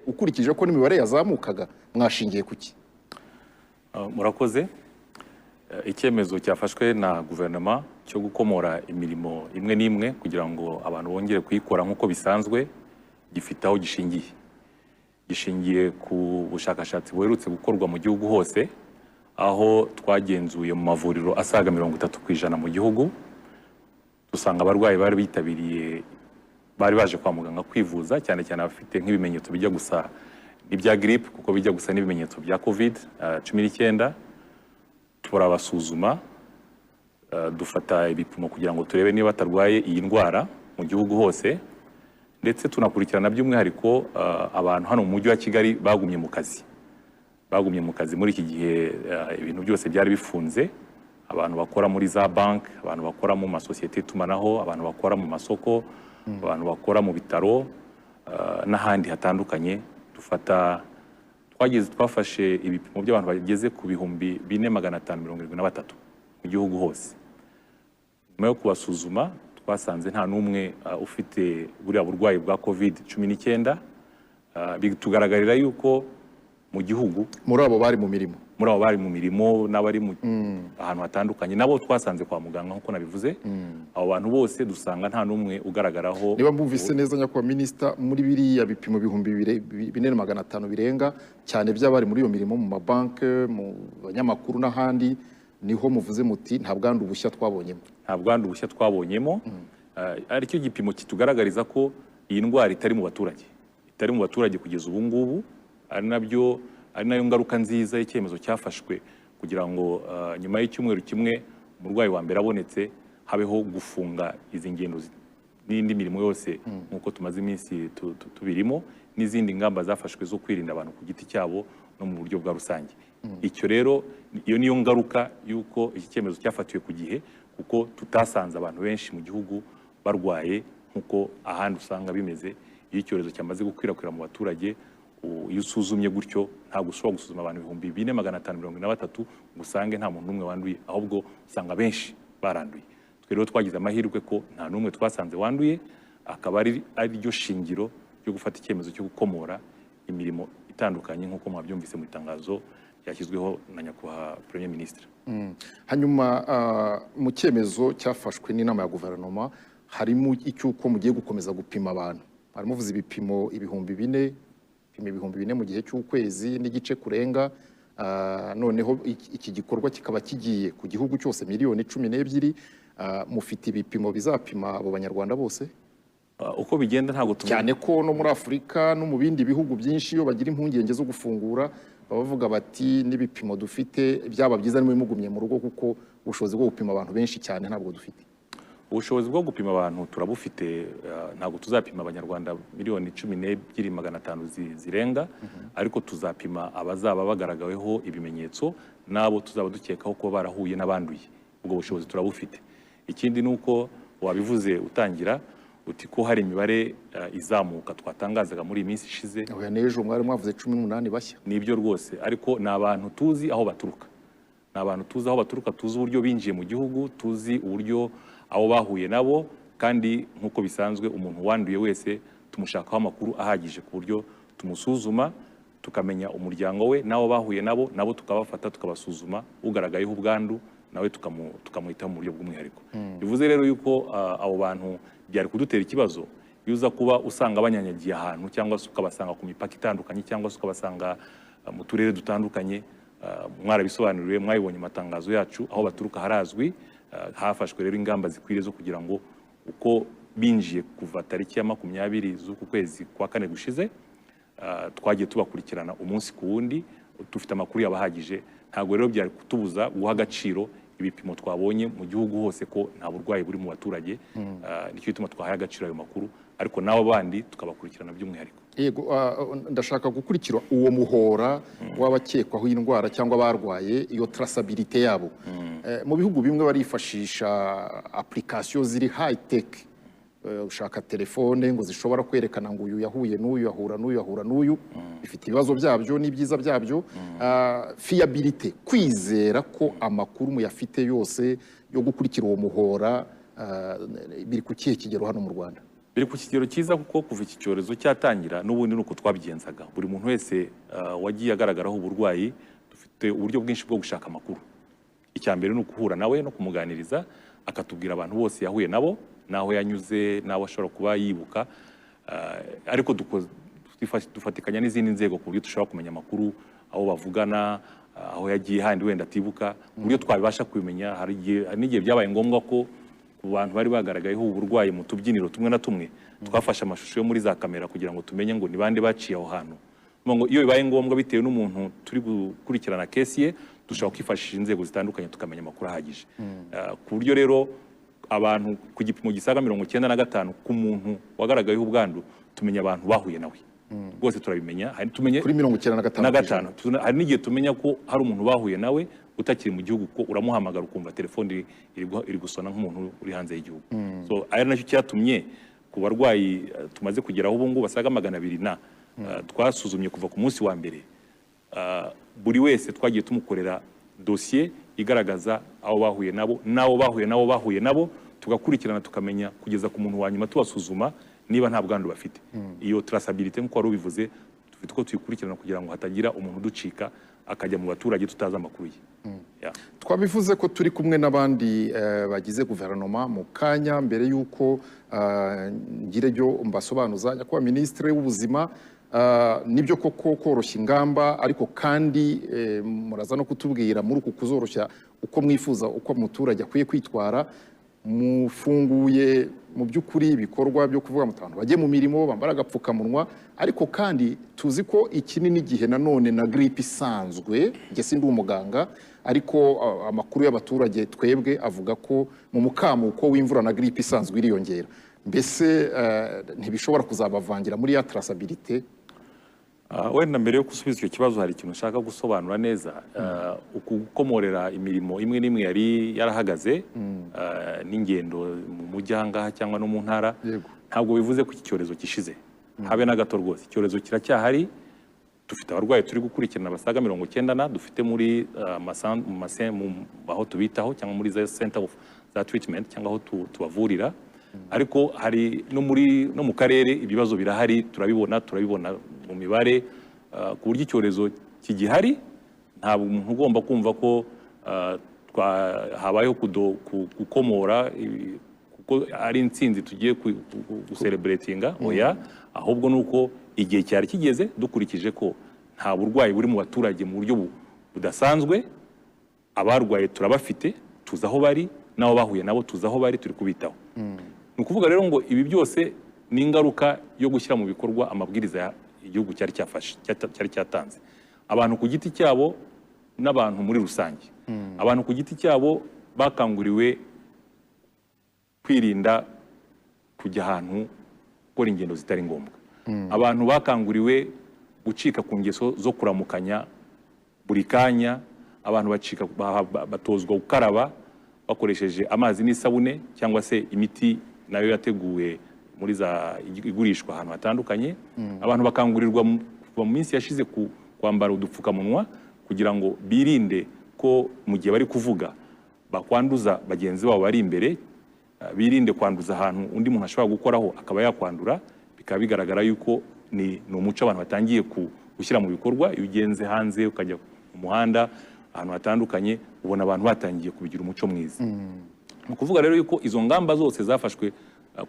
Ukurikije ko n'imibare yazamukaga, mwashingiye ku ki? Murakoze. Icyemezo cyafashwe na guverinoma cyo gukomora imirimo imwe n'imwe kugira ngo abantu bongere kuyikora nk'uko bisanzwe gifite aho gishingiye. Gishingiye ku bushakashatsi buherutse gukorwa mu gihugu hose, aho twagenzuye mu mavuriro asaga 30% mu gihugu, dusanga abarwayi bari bitabiriye, bari baje kwa muganga kwivuza, cyane cyane abafite nk'ibimenyetso bijya gusa n'ibya grippe, kuko bijya gusa n'ibimenyetso bya COVID 19. Turabasuzuma, dufata ibipimo kugira ngo turebe niba batarwaye iyi ndwara mu gihugu hose, ndetse tunakurikirana by'umwihariko abantu hano mu mujyi wa Kigali bagumye mu kazi muri iki gihe ibintu byose byari bifunze: abantu bakora muri za banki, abantu bakora mu masosiyete y'itumanaho, abantu bakora mu masoko, abantu bakora mu bitaro n'ahandi hatandukanye. Dufata twageze twafashe ibipimo by'abantu bageze ku 4573 mu gihugu hose. Nyuma yo kubasuzuma, twasanze nta n'umwe ufite buriya burwayi bwa COVID 19. Bitugaragarira yuko mu gihugu Muri abo bari mu mirimo? Muri abo bari mu mirimo n'abari mu ahantu hatandukanye, nabo twasanze kwa muganga nk'uko nabivuze, abo bantu bose dusanga nta n'umwe ugaragaraho. Niba mbumvise neza, nyakubahwa minisita, muri biriya bipimo 4500 birenga cyane by'abari muri iyo mirimo, mu mabanki, mu banyamakuru n'ahandi, niho muvuze muti nta bwandu bushya twabonyemo? Nta bwandu bushya twabonyemo. Aricyo gipimo kitugaragariza ko iyi ndwara itari mu baturage, itari mu baturage kugeza ubu ngubu, ari nabyo, ari nayo ngaruka nziza y'icyemezo cyafashwe kugira ngo nyuma y'icyumweru kimwe umurwayi wa mbere abonetse habeho gufunga izi ngendo n'indi mirimo yose nk'uko tumaze iminsi tubirimo, n'izindi ngamba zafashwe zo kwirinda abantu ku giti cyabo no mu buryo bwa rusange. Icyo rero, iyo niyo ngaruka y'uko iki cyemezo cyafatiwe ku gihe, kuko tutasanze abantu benshi mu gihugu barwaye nk'uko ahandi usanga bimeze. Iyo icyorezo cyamaze gukwirakwira mu baturage, iyo usuzumye gutyo, ntabwo ushobora gusuzuma abantu 4543 ngo usange nta muntu n'umwe wanduye, ahubwo usanga benshi baranduye. Twe rero twagize amahirwe ko nta n'umwe twasanze wanduye, akaba ari ryo shingiro ryo gufata icyemezo cyo gukomora imirimo itandukanye, nk'uko mwabyumvise mu itangazo ryashyizweho na nyakubahwa Premier Ministre. Hanyuma mu cyemezo cyafashwe n'inama ya guverinoma harimo icy'uko mugiye gukomeza gupima abantu. Harimo uvuze ibipimo 4000, ibipimo 4000 mu gihe cy'ukwezi n'igice kurenga. Noneho iki gikorwa kikaba kigiye ku gihugu cyose, miliyoni 12. Mufite ibipimo bizapima abo Banyarwanda bose? Uko bigenda ntabwo tuvuga Cyane ko no muri Afurika no mu bindi bihugu byinshi, iyo bagira impungenge zo gufungura, baba bavuga bati n'ibipimo dufite, byaba byiza nimwe mugumye mu rugo, kuko ubushobozi bwo gupima abantu benshi cyane ntabwo dufite. Ubushobozi bwo gupima abantu turabufite. Ntabwo tuzapima Abanyarwanda miliyoni 12 500 zirenga, ariko tuzapima abazaba bagaragaweho ibimenyetso n'abo tuzaba dukekaho kuba barahuye n'abanduye. Ubwo bushobozi turabufite. Ikindi ni uko wabivuze utangira uti ko hari imibare izamuka twatangazaga muri iyi minsi ishize. Oya, n'ejo mwari mwavuze 18 bashya. Nibyo rwose, ariko ni abantu tuzi aho baturuka, ni abantu tuzi aho baturuka, tuzi uburyo binjiye mu gihugu, tuzi uburyo abo bahuye nabo. Kandi nk'uko bisanzwe, umuntu wanduye wese tumushakaho amakuru ahagije ku buryo tumusuzuma, tukamenya umuryango we n'abo bahuye nabo, nabo tukabafata tukabasuzuma, ugaragayeho ubwandu nawe tukamuhitaho mu buryo bw'umwihariko. Bivuze rero yuko abo bantu byari kudutera ikibazo iyo uza kuba usanga banyanyagiye ahantu, cyangwa se ukabasanga ku mipaka itandukanye, cyangwa se ukabasanga mu turere dutandukanye. Mwarabisobanuriwe, mwabibonye mu matangazo yacu, aho baturuka harazwi. Hafashwe rero ingamba zikwiriye zo kugira ngo uko binjiye kuva tariki ya 20 z'uku kwezi kwa kane gushize, twagiye tubakurikirana umunsi ku wundi, dufite amakuru yabahagije. Ntabwo rero byari kutubuza guha agaciro ibipimo twabonye mu gihugu hose ko nta burwayi buri mu baturage. Nicyo gituma twahaye agaciro ayo makuru, ariko n'abo bandi tukabakurikirana by'umwihariko. Yego, ndashaka gukurikira uwo muhora w'abakekwaho indwara cyangwa barwaye, iyo traçabilité yabo. Mu bihugu bimwe barifashisha application ziri high tech, ushaka telefone ngo zishobora kwerekana ngo uyu yahuye n'uyu, ahura n'uyu, ahura n'uyu. Bifite ibibazo byabyo n'ibyiza byabyo. Fiabilité, kwizera ko amakuru muyafite yose yo gukurikira uwo muhora, biri ku kihe kigero hano mu Rwanda? Biri ku kigero cyiza kuko kuva iki cyorezo cyatangira n'ubundi nuko twabigenzaga. Buri muntu wese wagiye agaragaraho uburwayi, dufite uburyo bwinshi bwo gushaka amakuru. Icya mbere ni ukuhura nawe no kumuganiriza, akatubwira abantu bose yahuye nabo, n'aho yanyuze, n'abo ashobora kuba yibuka. Ariko dufatikanya n'izindi nzego ku buryo dushobora kumenya amakuru, aho bavugana, aho yagiye handi wenda atibuka, ku buryo twabibasha kubimenya. Hari n'igihe byabaye ngombwa ko ku bantu bari bagaragayeho uburwayi mu tubyiniro tumwe na tumwe, twafashe amashusho yo muri za kamera kugira ngo tumenye ngo ni bande baciye aho hantu. Ngo iyo bibaye ngombwa bitewe n'umuntu turi gukurikirana kesi ye, dushobora kwifashisha inzego zitandukanye tukamenya amakuru ahagije. Ku buryo rero abantu ku gipimo gisaga 95 ku muntu wagaragayeho ubwandu, tumenya abantu bahuye nawe. Rwose turabimenya. Hari tumenye kuri 95. Hari n'igihe tumenya ko hari umuntu bahuye nawe utakiri mu gihugu, ko uramuhamagara ukumva telefone iri gusona nk'umuntu uri hanze y'igihugu. So ari nacyo cyatumye ku barwayi tumaze kugeraho ubu ngubu basaga 200 na twasuzumye kuva ku munsi wa mbere, buri wese twagiye tumukorera dosiye igaragaza aho bahuye nabo, n'abo bahuye nabo bahuye nabo, tugakurikirana tukamenya kugeza ku muntu wa nyuma, tubasuzuma niba nta bwandu bafite. Iyo traçabilité nk'uko wari ubivuze, dufite uko tuyikurikirana kugira ngo hatagira umuntu uducika akajya mu baturage tutazi amakuru ye. Twabivuze ko turi kumwe n'abandi bagize guverinoma mu kanya. Mbere y'uko ngire byo mbasobanuza, nyakubahwa Minisitiri w'Ubuzima, nibyo koko koroshya ingamba, ariko kandi muraza no kutubwira muri uku kuzoroshya uko mwifuza uko umuturage akwiye kwitwara. Mufunguye mu by'ukuri ibikorwa byo kuvuga ngo abantu bajye mu mirimo bambara agapfukamunwa, ariko kandi tuzi ko iki ni n'igihe nanone na grippe isanzwe. Njye sindi umuganga, ariko amakuru y'abaturage twebwe avuga ko mu mukamuko w'imvura na grippe isanzwe iriyongera. Mbese ntibishobora kuzabavangira muri ya traçabilité? Wenda mbere yo gusubiza icyo kibazo hari ikintu nshaka gusobanura neza. Uku gukomorera imirimo imwe n'imwe yari yarahagaze, n'ingendo mu mujyi aha ngaha cyangwa no mu ntara, ntabwo bivuze ko iki cyorezo kishize, habe na gato rwose. Icyorezo kiracyahari, dufite abarwayi turi gukurikirana basaga 90 na dufite muri aho tubitaho cyangwa muri za center of za treatment cyangwa aho tubavurira. Ariko hari no muri no mu karere ibibazo birahari, turabibona mu mibare, ku buryo icyorezo kigihari. Ntabwo umuntu ugomba kumva ko habayeho gukomora kuko ari intsinzi tugiye gucelebratinga, oya, ahubwo ni uko igihe cyari kigeze, dukurikije ko nta burwayi buri mu baturage mu buryo budasanzwe. Abarwaye turabafite, tuzi aho bari, n'abo bahuye nabo tuzi aho bari, turi kubitaho. Ni ukuvuga rero ngo ibi byose ni ingaruka yo gushyira mu bikorwa amabwiriza igihugu cyari cyafashe, cyari cyatanze. Abantu ku giti cyabo n'abantu muri rusange. Abantu ku giti cyabo bakanguriwe kwirinda kujya ahantu gukora ingendo zitari ngombwa. Abantu bakanguriwe gucika ku ngeso zo kuramukanya buri kanya. Abantu batozwa gukaraba bakoresheje amazi n'isabune cyangwa se imiti nayo yateguwe muri za igurishwa ahantu hatandukanye. Abantu bakangurirwa kuva mu minsi yashize kwambara udupfukamunwa kugira ngo birinde ko mu gihe bari kuvuga bakwanduza bagenzi babo bari imbere, birinde kwanduza ahantu undi muntu ashobora gukoraho akaba yakwandura. Bikaba bigaragara yuko ni umuco abantu batangiye gushyira mu bikorwa. Iyo ugenze hanze ukajya mu muhanda ahantu hatandukanye, ubona abantu batangiye kubigira umuco mwiza. Ni ukuvuga rero yuko izo ngamba zose zafashwe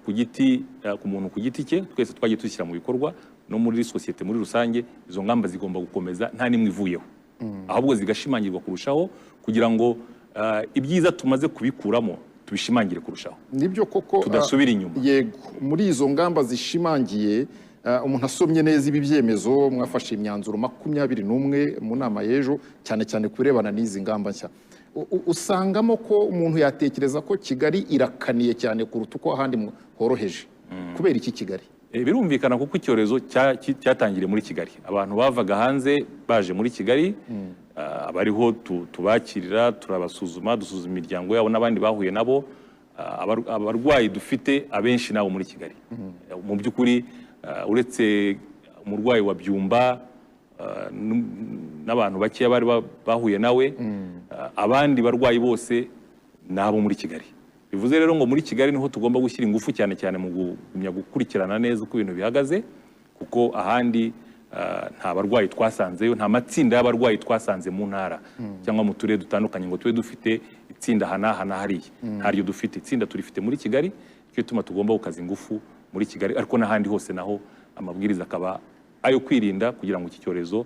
ku giti ku muntu ku giti cye, twese twagiye tuzishyira mu bikorwa, no muri sosiyete muri rusange izo ngamba zigomba gukomeza nta n'imwe ivuyeho, ahubwo zigashimangirwa kurushaho kugira ngo ibyiza tumaze kubikuramo tubishimangire kurushaho. Nibyo koko, tudasubira inyuma. Yego, muri izo ngamba zishimangiye, umuntu asomye neza ibi byemezo mwafashe, imyanzuro 21 mu nama y'ejo, cyane cyane ku birebana n'izi ngamba nshya, usangamo ko umuntu yatekereza ko Kigali irakaniye cyane kuruta uko ahandi horoheje. Kubera iki Kigali? Birumvikana kuko icyorezo cyatangiriye muri Kigali. Abantu bavaga hanze baje muri Kigali, abariho tubakirira, turabasuzuma, dusuzuma imiryango yabo n'abandi bahuye nabo. Abarwayi dufite abenshi nabo muri Kigali. Mu by'ukuri, uretse umurwayi wa Byumba n'abantu bakeya bari bahuye nawe, abandi barwayi bose nabo muri Kigali. Bivuze rero ngo muri Kigali niho tugomba gushyira ingufu cyane cyane mu kugumya gukurikirana neza uko ibintu bihagaze, kuko ahandi nta barwayi twasanzeyo, nta matsinda y'abarwayi twasanze mu ntara cyangwa mu turere dutandukanye ngo tube dufite itsinda aha n'aha na hariya. Ntaryo dufite, itsinda turifite muri Kigali, nicyo gituma tugomba gukaza ingufu muri Kigali, ariko n'ahandi hose naho amabwiriza akaba ayo kwirinda kugira ngo iki cyorezo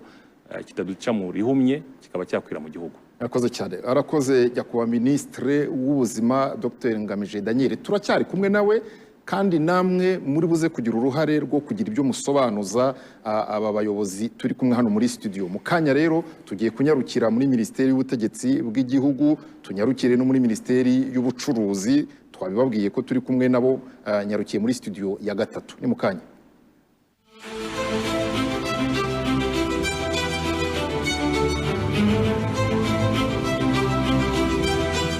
kitaduca mu rihumye kikaba cyakwira mu gihugu. Arakoze cyane, arakoze nyakubahwa Minisitiri w'Ubuzima Dr Ngamije Daniel. Turacyari kumwe nawe kandi namwe muri buze kugira uruhare rwo kugira ibyo musobanuza aba bayobozi turi kumwe hano muri studio. Mu kanya rero tugiye kunyarukira muri Minisiteri y'Ubutegetsi bw'Igihugu, tunyarukire no muri Minisiteri y'Ubucuruzi, twabibabwiye ko turi kumwe nabo. Nyarukiye muri studio ya gatatu, ni mu kanya.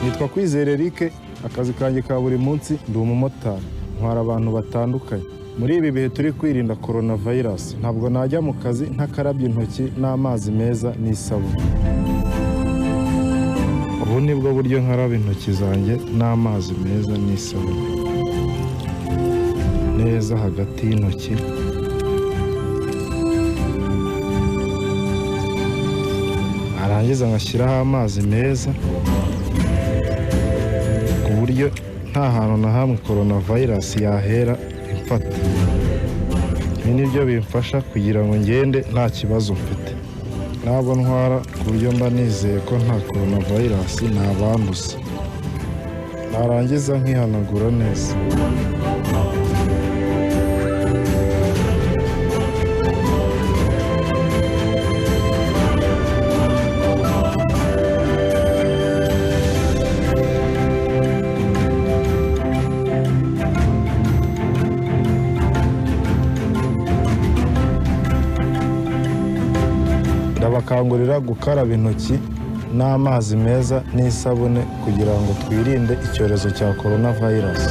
Nitwa Kwizera Eric, akazi kanjye ka buri munsi ndi umumotari, ntwara abantu batandukanye. Muri ibi bihe turi kwirinda coronavirus, ntabwo najya mu kazi ntakarabye intoki n'amazi meza n'isabune. Ubu ni bwo buryo nkaraba intoki zanjye n'amazi meza n'isabune. Neza hagati y'intoki. Narangiza ngashyiraho amazi meza, ku buryo nta hantu na hamwe coronavirus yahera imfata. Ibi ni byo bimfasha kugira ngo ngende nta kibazo mfite. Ntabwo ntwara ku buryo mba nizeye ko nta coronavirus nabanduza. Narangiza nkihanagura neza. Ndabakangurira gukaraba intoki n'amazi meza n'isabune kugira ngo twirinde icyorezo cya coronavirus.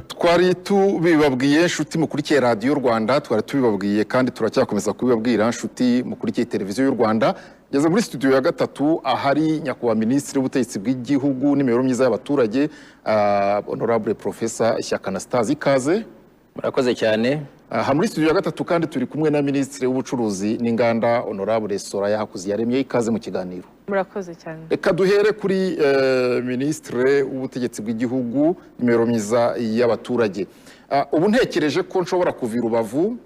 Twari tubibabwiye nshuti mukurikiye Radiyo Rwanda, twari tubibabwiye kandi turacyakomeza kubibabwira nshuti mukurikiye Televiziyo y'u Rwanda. Ngeze muri studio ya gatatu ahari nyakubahwa Minisitiri w'Ubutegetsi bw'Igihugu n'Imibereho myiza y'Abaturage, Honorable Professor Shyaka Anastase, ikaze. Murakoze cyane. Aha muri studio ya gatatu kandi turi kumwe na Minisitiri w'Ubucuruzi n'Inganda Honorable Soraya Hakuziyaremye, ikaze mu kiganiro. Murakoze cyane. Reka duhere kuri Minisitiri w'Ubutegetsi bw'Igihugu n'Imibereho myiza y'Abaturage. Ubu ntekereje ko nshobora kuva i Rubavu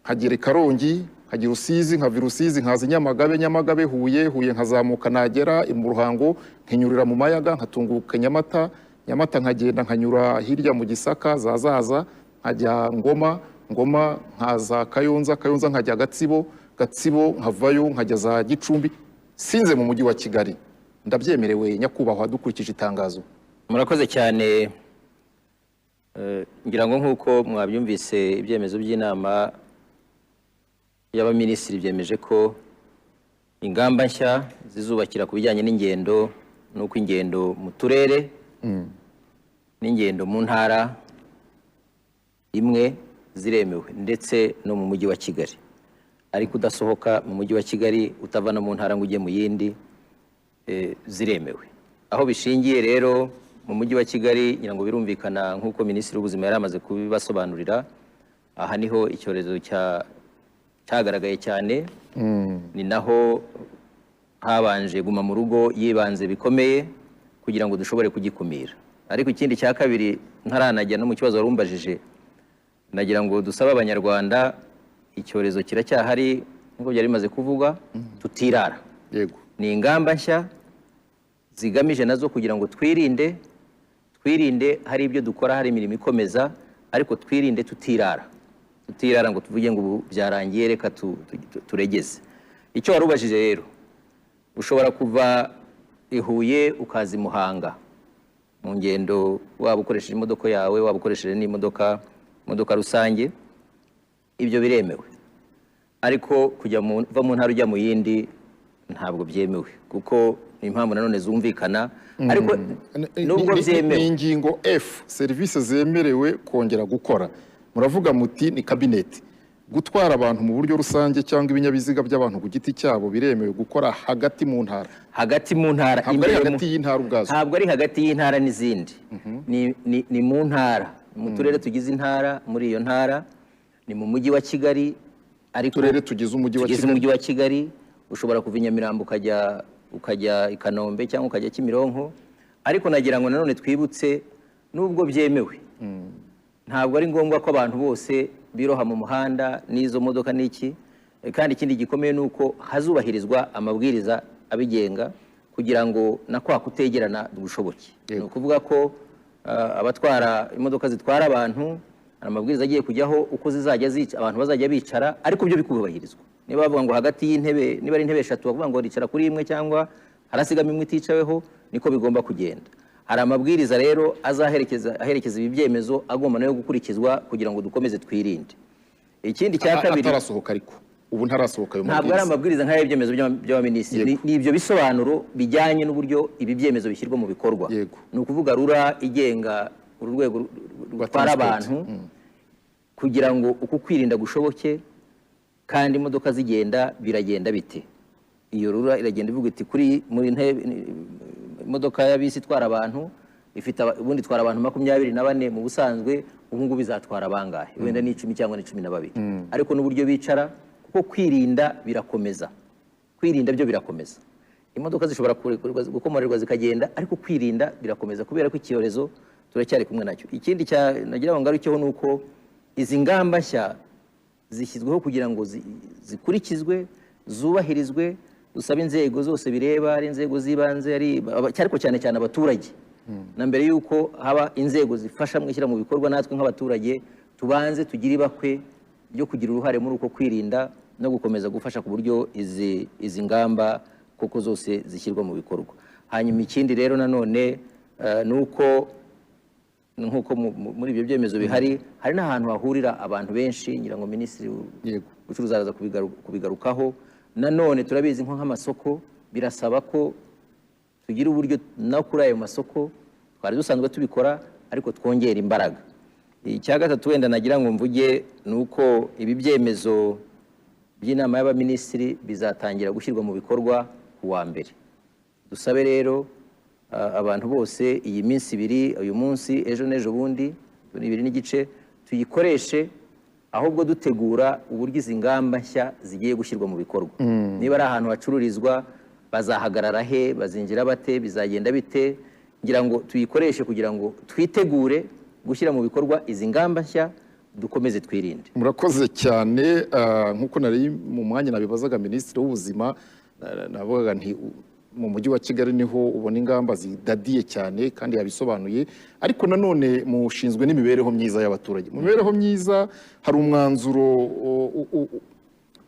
nkagera i Karongi, nkagera Rusizi, nkava i Rusizi nkaza Nyamagabe, Nyamagabe Huye, Huye nkazamuka nagera mu Ruhango, nkinyurira mu Mayaga, nkatunguka Nyamata, Nyamata nkagenda nkanyura hirya mu Gisaka, Zazaza, nkajya Ngoma, Ngoma nkaza Kayonza, Kayonza nkajya Gatsibo, Gatsibo nkavayo nkajya za Gicumbi, sinze mu mujyi wa Kigali. Ndabyemerewe nyakubahwa dukurikije itangazo? Murakoze cyane. Ngira ngo nk'uko mwabyumvise, ibyemezo by'inama y'abaminisitiri byemeje ko ingamba nshya zizubakira ku bijyanye n'ingendo, n'uko ingendo mu turere n'ingendo mu ntara imwe ziremewe, ndetse no mu mujyi wa Kigali. Ariko udasohoka mu mujyi wa Kigali, utava no mu ntara ngo ujye mu yindi, ziremewe. Aho bishingiye rero mu mujyi wa Kigali, ngira ngo birumvikana nk'uko Minisitiri w'Ubuzima yari amaze kubibasobanurira, aha niho icyorezo cyagaragaye cyane, ni naho habanje guma mu rugo yibanze bikomeye kugira ngo dushobore kugikumira. Ariko ikindi cya kabiri, ntaranajya no mu kibazo warumbajije, nagira ngo dusabe Abanyarwanda, icyorezo kiracyahari nk'uko byari bimaze kuvugwa, tutirara. Yego. Ni ingamba nshya zigamije nazo kugira ngo twirinde, twirinde hari ibyo dukora, hari imirimo ikomeza, ariko twirinde tutirara. Tutirara ngo tuvuge ngo ubu byarangiye reka turegeze. Icyo warubajije rero, ushobora kuva i Huye ukaza i Muhanga mu ngendo, waba ukoresheje imodoka yawe, waba ukoresheje n'imodoka imodoka rusange, ibyo biremewe. Ariko kujya va mu ntara ujya mu yindi ntabwo byemewe, kuko ni impamvu nanone zumvikana. Ariko nubwo byemewe, ni ingingo F, serivisi zemerewe kongera gukora. Muravuga muti ni kabineti. Gutwara abantu mu buryo rusange cyangwa ibinyabiziga by'abantu ku giti cyabo biremewe gukora hagati mu ntara. Hagati mu ntara. Ntabwo ari Imbere hagati y'intara ubwazo. Ntabwo ari hagati y'intara n'izindi. Ni mu ntara, mu turere tugize intara, muri iyo ntara ni mu mujyi wa Kigali, ariko Uturere tugize umujyi wa tugize Kigali. umujyi wa Kigali. Ushobora kuva i Nyamirambo ukajya i Kanombe cyangwa ukajya Kimironko. Ariko nagira ngo nanone twibutse, nubwo byemewe, ntabwo ari ngombwa ko abantu bose biroha mu muhanda n'izo modoka n'iki. Kandi ikindi gikomeye ni uko hazubahirizwa amabwiriza abigenga kugira ngo na kwa kutegerana gushoboke. Ni ukuvuga ko abatwara imodoka zitwara abantu, hari amabwiriza agiye kujyaho uko zizajya zica, abantu bazajya bicara, ariko byo bikubahirizwa. Niba bavuga ngo hagati y'intebe, niba ari intebe eshatu, bavuga ngo ricara kuri imwe cyangwa harasigamo imwe iticaweho, niko bigomba kugenda. Hari amabwiriza rero azaherekeza aherekeza ibi byemezo agomba nayo gukurikizwa kugira ngo dukomeze twirinde. Ikindi cya kabiri, Atarasohoka, ariko ubu ntarasohoka ayo ntabwo ari mabwiriza. Amabwiriza nk'ayo ibyemezo by'abaminisitiri. Ni ibyo bisobanuro bijyanye n'uburyo ibi byemezo bishyirwa mu bikorwa. Ni ukuvuga RURA igenga uru rwego Rwa rutwara transport. abantu, kugira ngo uku kwirinda gushoboke kandi imodoka zigenda, biragenda bite? Iyo RURA iragenda ivuga iti kuri muri ntebe, imodoka ya bisi itwara abantu ifite ubundi itwara abantu 24 mu busanzwe, ubu ngubu izatwara bangahe? Wenda ni 10 cyangwa ni 12, ariko n'uburyo bicara, kuko kwirinda birakomeza, kwirinda byo birakomeza. Imodoka zishobora gukomorerwa zikagenda, ariko kwirinda birakomeza kubera ko icyorezo turacyari kumwe nacyo. Ikindi cya nagira ngo ngarukeho ni uko izi ngamba nshya zishyizweho kugira ngo zikurikizwe, zubahirizwe. Dusaba inzego zose bireba, ari inzego z'ibanze, ari ariko cyane cyane abaturage. Na mbere y'uko haba inzego zifasha mu ishyira mu bikorwa, natwe nk'abaturage tubanze tugire ibakwe ryo kugira uruhare muri uko kwirinda no gukomeza gufasha ku buryo izi ngamba koko zose zishyirwa mu bikorwa. Hanyuma ikindi rero nanone ni uko nk'uko muri ibyo byemezo bihari, hari n'ahantu hahurira abantu benshi. Ngira ngo minisitiri ubucuruzi araza kubigarukaho. Nanone turabizi nko nk'amasoko, birasaba ko tugira uburyo no kuri ayo masoko twari dusanzwe tubikora, ariko twongera imbaraga. Icya gatatu wenda nagira ngo mvuge ni uko ibi byemezo by'inama y'abaminisitiri bizatangira gushyirwa mu bikorwa ku wa mbere. Dusabe rero abantu bose iyi minsi ibiri, uyu munsi, ejo n'ejo bundi, ni 2 n'igice, tuyikoreshe ahubwo dutegura uburyo izi ngamba nshya zigiye gushyirwa mu bikorwa. Niba ari ahantu hacururizwa, bazahagarara he? Bazinjira bate? Bizagenda bite? Ngira ngo tuyikoreshe kugira ngo twitegure gushyira mu bikorwa izi ngamba nshya, dukomeze twirinde. Murakoze cyane. Nk'uko nari mu mwanya nabibazaga minisitiri w'ubuzima, navugaga nti mu mujyi wa Kigali niho ubona ingamba zidadiye cyane, kandi yabisobanuye. Ariko nanone mushinzwe n'imibereho myiza y'abaturage. Mu mibereho myiza hari umwanzuro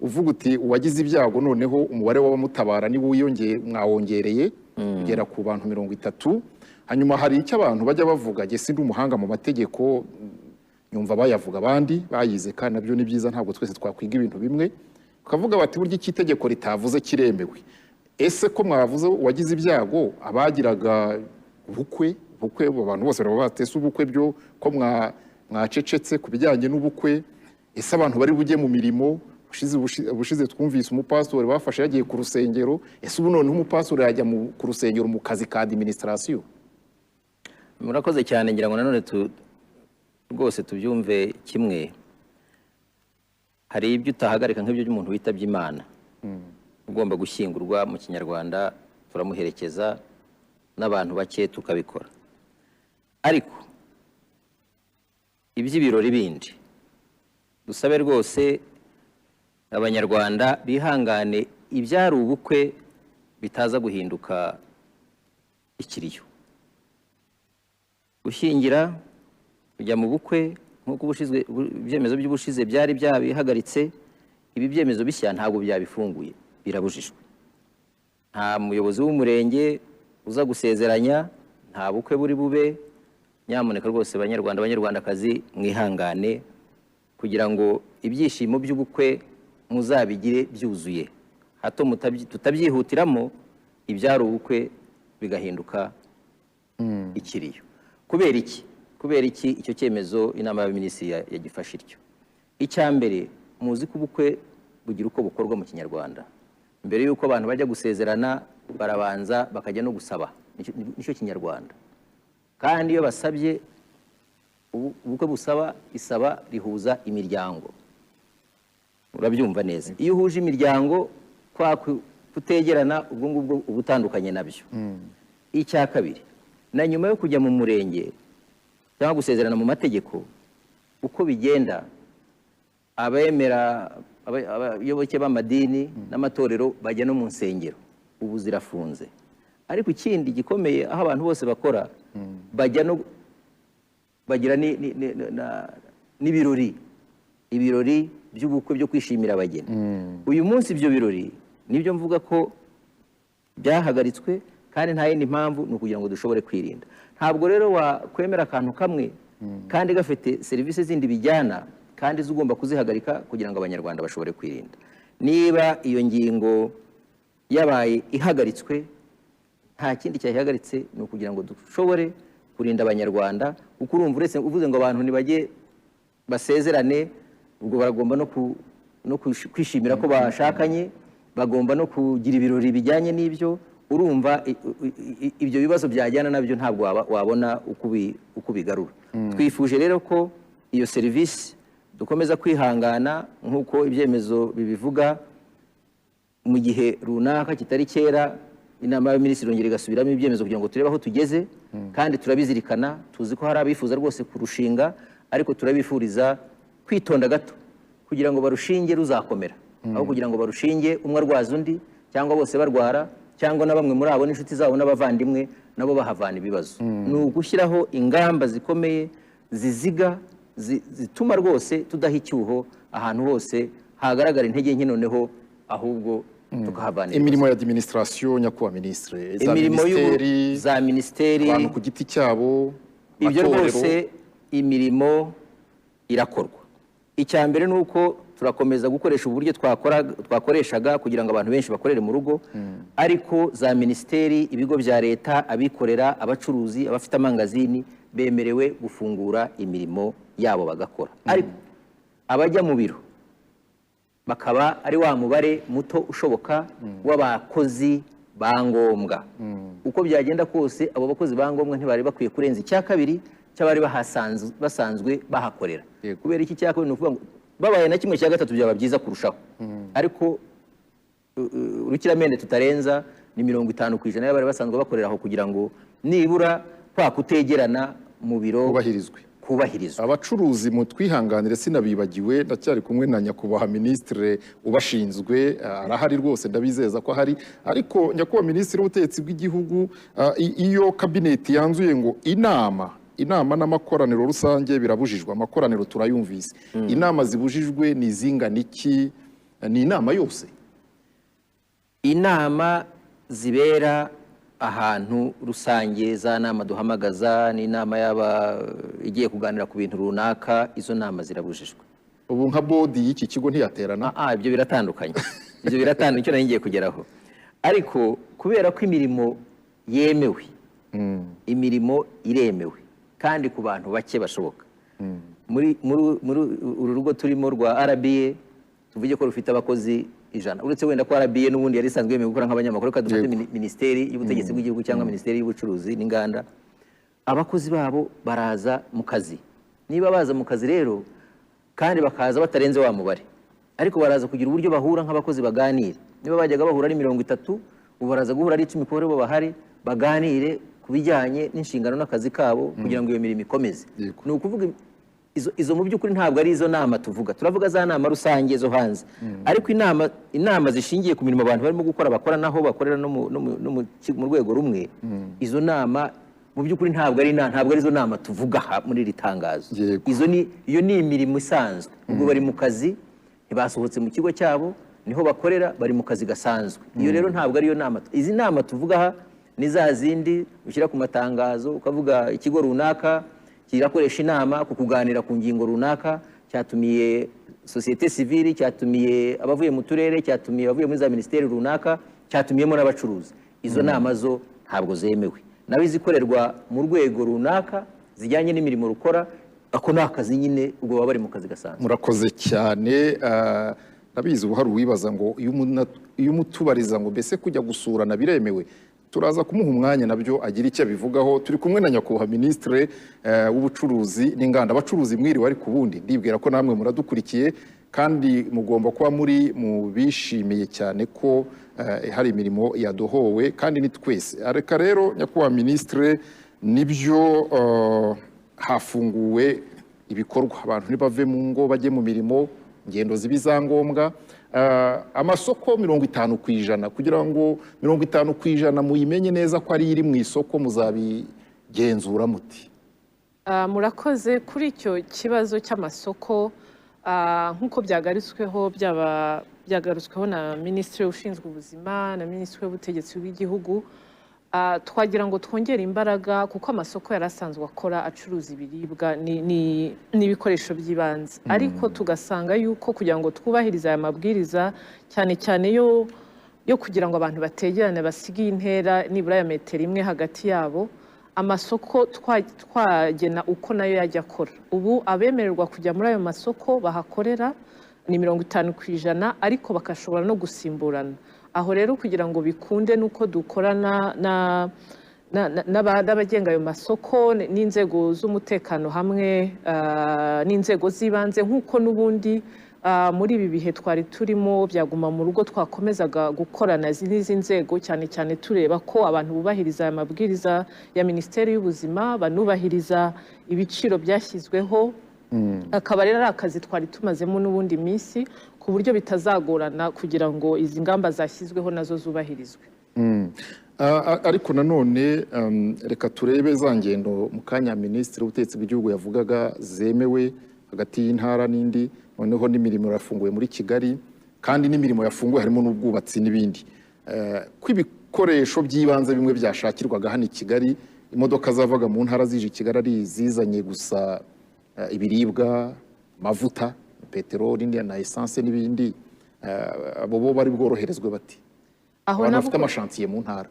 uvuga uti uwagize ibyago noneho umubare w'abamutabara niwo wiyongeye, mwawongereye kugera ku bantu 30. Hanyuma hari icyo abantu bajya bavuga, jye sindi umuhanga mu mategeko, nyumva bayavuga abandi bayize, kandi nabyo ni byiza, ntabwo twese twakwiga ibintu bimwe. Bakavuga bati burya icyo itegeko ritavuze kiremewe. Ese ko mwavuze uwagize ibyago, abagiraga ubukwe, abantu bose baba batese ubukwe, byo ko mwacecetse ku bijyanye n'ubukwe? Ese abantu bari bujye mu mirimo? Ubushize twumvise umupasitori bafashe yagiye ku rusengero. Ese ubu noneho umupasitori yajya ku rusengero mu kazi ka administration? Murakoze cyane. Ngira ngo nanone rwose tubyumve kimwe. Hari ibyo utahagarika nk'ibyo by'umuntu witabye Imana ugomba gushyingurwa mu Kinyarwanda, turamuherekeza n'abantu bake tukabikora. Ariko iby'ibirori bindi, dusabe rwose Abanyarwanda bihangane, ibyari ubukwe bitaza guhinduka ikiriyo. Gushyingira, kujya mu bukwe, nk'uko ibyemezo by'ubushize byari byabihagaritse, ibi byemezo bishya ntabwo byabifunguye, birabujijwe. Nta muyobozi w'umurenge uza gusezeranya, nta bukwe buri bube. Nyamuneka rwose Banyarwanda, Banyarwandakazi, mwihangane kugira ngo ibyishimo by'ubukwe muzabigire byuzuye, hato tutabyihutiramo, ibyari ubukwe bigahinduka ikiriyo. Kubera iki? Kubera iki icyo cyemezo inama y'abaminisitiri yagifashe ityo? Icya mbere Muzi ko ubukwe bugira uko bukorwa mu Kinyarwanda. Mbere y'uko abantu bajya gusezerana barabanza bakajya no gusaba, nicyo Kinyarwanda. Kandi iyo basabye, ubukwe busaba isaba rihuza imiryango, urabyumva neza. Iyo uhuje imiryango kwa kutegerana, ubwo ngubwo uba utandukanye nabyo. Icya kabiri, na nyuma yo kujya mu murenge cyangwa gusezerana mu mategeko, uko bigenda, abemera, abayoboke b'amadini n'amatorero bajya no mu nsengero, ubu zirafunze. Ariko ikindi gikomeye, aho abantu bose bakora bajya no bagira n'ibirori, ibirori by'ubukwe byo kwishimira abageni. Uyu munsi ibyo birori nibyo mvuga ko byahagaritswe, kandi nta yindi mpamvu, ni ukugira ngo dushobore kwirinda. Ntabwo rero wakwemera akantu kamwe kandi gafite serivisi zindi bijyana, kandi zugomba kuzihagarika kugira ngo Abanyarwanda bashobore kwirinda. Niba iyo ngingo yabaye ihagaritswe, nta kindi cyayihagaritse, ni ukugira ngo dushobore kurinda Abanyarwanda. Kuko urumva, uretse uvuze ngo abantu ntibajye basezerane, ubwo baragomba no kwishimira ko bashakanye, bagomba no kugira ibirori bijyanye n'ibyo. Urumva ibyo bibazo byajyana nabyo ntabwo wabona uko ubigarura. Twifuje rero ko iyo serivisi dukomeza kwihangana nk'uko ibyemezo bibivuga, mu gihe runaka kitari kera inama y'abaminisitiri yongera igasubiramo ibyemezo kugira ngo turebe aho tugeze. Kandi turabizirikana, tuzi ko hari abifuza rwose kurushinga, ariko turabifuriza kwitonda gato kugira ngo barushinge ruzakomera, aho kugira ngo barushinge umwe arwaza undi, cyangwa bose barwara, cyangwa na bamwe muri abo n'inshuti zabo n'abavandimwe nabo bahavana ibibazo. Ni ugushyiraho ingamba zikomeye ziziga, zituma rwose tudaha icyuho ahantu hose hagaragara intege nke, noneho ahubwo tukahavana ibibazo. Imirimo ya administration, nyakubahwa ministre, za Imirimo minisiteri, za minisiteri, abantu ku giti cyabo, ibyo amatorero. Rwose imirimo irakorwa. Icya mbere ni uko turakomeza gukoresha uburyo twakoreshaga kugira ngo abantu benshi bakorere mu rugo. Ariko za minisiteri, ibigo bya leta, abikorera, abacuruzi, abafite amangazini bemerewe gufungura imirimo yabo bagakora, ariko abajya mu biro bakaba ari wa mubare muto ushoboka w'abakozi ba ngombwa. Uko byagenda kose, abo bakozi ba ngombwa ntibari bakwiye kurenza icya kabiri cy'abari basanzwe bahakorera. Kubera iki cya kabiri? Ni ukuvuga ngo babaye na kimwe cya gatatu byaba byiza kurushaho, ariko urukiramende tutarenza ni 50% y'abari basanzwe bakorera aho, kugira ngo nibura kwa kutegerana mu biro kubahirizwe. Kubahirizwa. Abacuruzi mutwihanganire, sinabibagiwe, ndacyari kumwe na nyakubahwa minisitiri ubashinzwe, arahari rwose, ndabizeza ko ahari. Ariko nyakubahwa minisitiri w'ubutegetsi bw'igihugu, iyo kabineti yanzuye ngo inama n'amakoraniro rusange birabujijwe, amakoraniro turayumvise, inama zibujijwe ni izingana iki? Ni inama yose? Inama zibera ahantu rusange, za nama duhamagaza n'inama yaba igiye kuganira ku bintu runaka, izo nama zirabujijwe. Ubu nka board y'iki kigo ntiyaterana? Ah, ibyo biratandukanye, ibyo biratandukanye, icyo nari ngiye kugeraho. Ariko kubera ko imirimo yemewe, imirimo iremewe kandi ku bantu bake bashoboka. Muri uru rugo turimo rwa RBA, tuvuge ko rufite abakozi 100, uretse wenda ko RBA n'ubundi yari isanzwe yemewe gukora nk'abanyamakuru, reka dufate minisiteri y'ubutegetsi bw'igihugu cyangwa minisiteri y'ubucuruzi n'inganda, abakozi babo baraza mu kazi. Niba baza mu kazi rero kandi bakaza batarenze wa mubare, ariko baraza kugira uburyo bahura nk'abakozi baganire. Niba bajyaga bahura ari 30, ubu baraza guhura ari 10 kuko bo bahari, baganire ku bijyanye n'inshingano n'akazi kabo kugira ngo iyo mirimo ikomeze. Ni ukuvuga izo mu by'ukuri ntabwo ari izo nama tuvuga, turavuga za nama rusange zo hanze. Ariko inama zishingiye ku mirimo abantu barimo gukora, bakora naho bakorera no mu rwego rumwe, izo nama mu by'ukuri ntabwo ari izo nama tuvuga aha muri iri tangazo. Iyo ni imirimo isanzwe, ubwo bari mu kazi, ntibasohotse mu kigo cyabo, niho bakorera, bari mu kazi gasanzwe. Iyo rero ntabwo ariyo nama. Izi nama tuvuga aha ni za zindi ushyira ku matangazo, ukavuga ikigo runaka kirakoresha inama ku kuganira ku ngingo runaka, cyatumiye sosiyete sivili, cyatumiye abavuye mu turere, cyatumiye abavuye muri za minisiteri runaka, cyatumiyemo n'abacuruzi. Izo nama zo ntabwo zemewe. Naho izikorerwa mu rwego runaka zijyanye n'imirimo rukora, Ako ni akazi nyine, ubwo baba bari mu kazi gasanzwe. Murakoze cyane. Ndabizi ubu hari uwibaza ngo iyo umutubariza ngo mbese kujya gusurana biremewe? Turaza kumuha umwanya nabyo agira icyo abivugaho. Turi kumwe na nyakubahwa Minisitiri w'Ubucuruzi n'Inganda. Abacuruzi, mwiriwe? Ariko ubundi ndibwira ko namwe muradukurikiye kandi mugomba kuba muri mu bishimiye cyane ko hari imirimo yadohowe, kandi ni twese. Reka rero, nyakubahwa Minisitiri, nibyo, hafunguwe ibikorwa, abantu ntibave mu ngo bajye mu mirimo, ingendo ziba izangombwa. Amasoko 50%, kugira ngo 50% muyimenye neza ko ari iri mu isoko, muzabigenzura muti? Murakoze kuri icyo kibazo cy'amasoko. Nk'uko byagarutsweho, byaba byagarutsweho na Minisitiri ushinzwe ubuzima na Minisitiri w'Ubutegetsi bw'Igihugu, twagira ngo twongere imbaraga kuko amasoko yari asanzwe akora, acuruza ibiribwa n'ibikoresho by'ibanze, ariko tugasanga yuko kugira ngo twubahirize aya mabwiriza, cyane cyane yo kugira ngo abantu bategerane, basige intera nibura ya metero imwe hagati yabo, amasoko twagena uko nayo yajya akora. Ubu abemererwa kujya muri ayo masoko bahakorera ni 50%, ariko bagashobora no gusimburana. Aho rero kugira ngo bikunde nuko dukorana n'abagenga ayo masoko n'inzego z'umutekano hamwe n'inzego z'ibanze, nk'uko n'ubundi muri ibi bihe twari turimo byaguma mu rugo twakomezaga gukorana n'izi nzego, cyane cyane tureba ko abantu bubahiriza aya mabwiriza ya Minisiteri y'Ubuzima, banubahiriza ibiciro byashyizweho. Akaba rero ari akazi twari tumazemo n'ubundi minsi, ku buryo bitazagorana kugira ngo izi ngamba zashyizweho nazo zubahirizwe. Ariko nanone reka turebe za ngendo mu kanya Minisitiri w'Ubutegetsi bw'Igihugu yavugaga zemewe hagati y'intara n'indi. Noneho n'imirimo yafunguwe muri Kigali, kandi n'imirimo yafunguwe harimo n'ubwubatsi n'ibindi. Ko ibikoresho by'ibanze bimwe byashakirwaga hano i Kigali, imodoka zavaga mu ntara zije i Kigali ari izizanye gusa ibiribwa, amavuta, peteroli na essence n'ibindi, abo bo bari bworoherezwe bati? Aho Abantu nabwo bafite amashantiye mu ntara.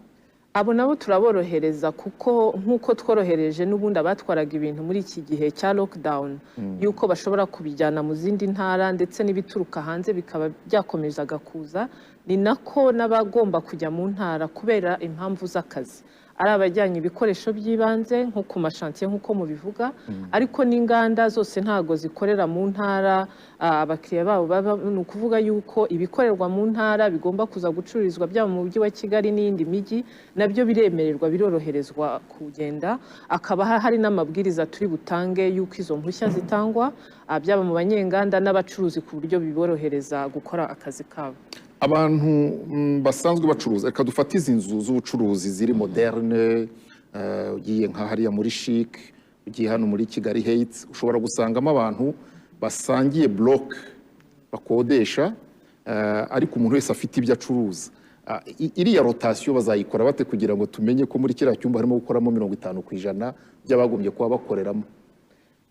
Abo nabo turaborohereza, kuko nk'uko tworohereje n'ubundi abatwaraga ibintu muri iki gihe cya lockdown, yuko bashobora kubijyana mu zindi ntara, ndetse n'ibituruka hanze bikaba byakomezaga kuza, ni nako n'abagomba kujya mu ntara kubera impamvu z'akazi, ari abajyanye ibikoresho by'ibanze nko ku mashantiye nk'uko mubivuga, ariko n'inganda zose ntago zikorera mu ntara abakiriya babo baba. Ni ukuvuga yuko ibikorerwa mu ntara bigomba kuza gucururizwa byaba mu Mujyi wa Kigali n'iyindi mijyi, nabyo biremererwa, biroroherezwa kugenda. Akaba hari n'amabwiriza turi butange yuko izo mpushya zitangwa, byaba mu banyenganda n'abacuruzi, ku buryo biborohereza gukora akazi kabo. Abantu basanzwe bacuruza, reka dufate izi nzu z'ubucuruzi ziri moderne, ugiye nka hariya muri CHIC, ugiye hano muri Kigali Heights, ushobora gusangamo abantu basangiye bloc bakodesha, ariko umuntu wese afite ibyo acuruza. Iriya rotation bazayikora bate kugira ngo tumenye ko muri kiriya cyumba harimo gukoramo 50% by'abagombye kuba bakoreramo?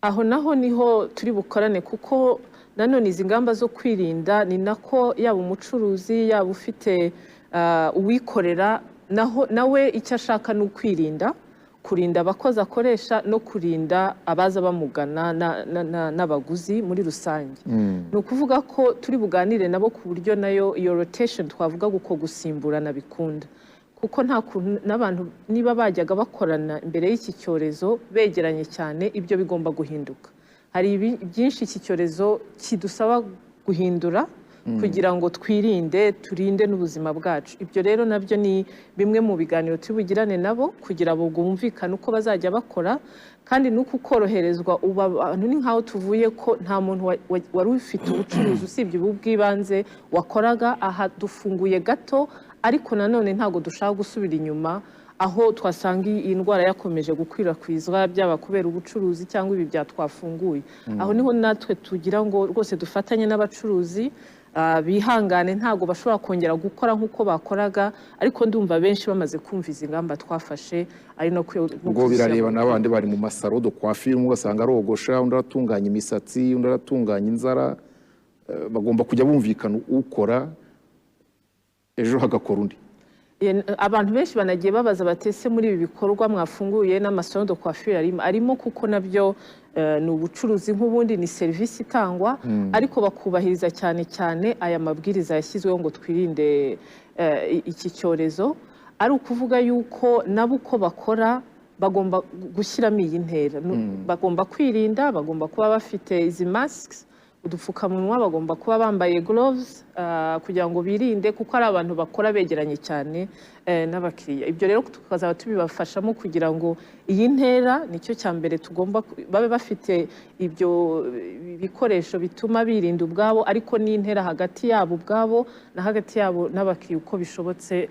Aho naho niho turi bukorane, kuko nanone izi ngamba zo kwirinda ni nako yaba umucuruzi, yaba ufite uwikorera, naho nawe icyo ashaka ni ukwirinda, kurinda abakozi akoresha no kurinda abaza bamugana n'abaguzi muri rusange. Ni ukuvuga ko turi buganire nabo ku buryo nayo iyo rotation twavuga, uko gusimburana, bikunda, kuko nta kuntu n'abantu niba bajyaga bakorana imbere y'iki cyorezo begeranye cyane, ibyo bigomba guhinduka. Hari byinshi iki cyorezo kidusaba guhindura kugira ngo twirinde, turinde n'ubuzima bwacu. Ibyo rero nabyo ni bimwe mu biganiro turi bugirane nabo kugira ngo bumvikane uko bazajya bakora, kandi n'uku koroherezwa ubu abantu ni nk'aho tuvuye ko nta muntu wari ufite ubucuruzi usibye ubu bw'ibanze wakoraga. Aha dufunguye gato, ariko nanone ntabwo dushaka gusubira inyuma aho twasanga iyi ndwara yakomeje gukwirakwizwa, byaba kubera ubucuruzi cyangwa ibi byatwafunguye. Aho niho natwe tugira ngo rwose dufatanye n'abacuruzi, bihangane, ntabwo bashobora kongera gukora nk'uko bakoraga, ariko ndumva benshi bamaze kumva izi ngamba twafashe ari no Ubwo kuzishyira birareba mu n'abandi bari mu ma salon de coiffure, umwe ugasanga arogosha, undi aratunganya imisatsi, undi aratunganya inzara. Bagomba kujya bumvikana, ukora ejo hagakora undi. Abantu benshi banagiye babaza bati: "Ese muri ibi bikorwa mwafunguye n'ama salon de coiffure arimo?" Kuko nabyo ni ubucuruzi nk'ubundi, ni serivisi itangwa, ariko bakubahiriza cyane cyane aya mabwiriza yashyizweho ngo twirinde iki cyorezo. Ari ukuvuga yuko nabo uko bakora bagomba gushyiramo iyi ntera. Bagomba kwirinda, bagomba kuba bafite izi masks, udupfukamunwa, bagomba kuba bambaye gloves kugira ngo birinde, kuko ari abantu bakora begeranye cyane n'abakiriya. Ibyo rero tukazaba tubibafashamo kugira ngo iyi ntera, nicyo cya mbere tugomba babe bafite ibyo bikoresho bituma birinda ubwabo, ariko n'intera hagati yabo ubwabo na hagati yabo n'abakiriya uko bishobotse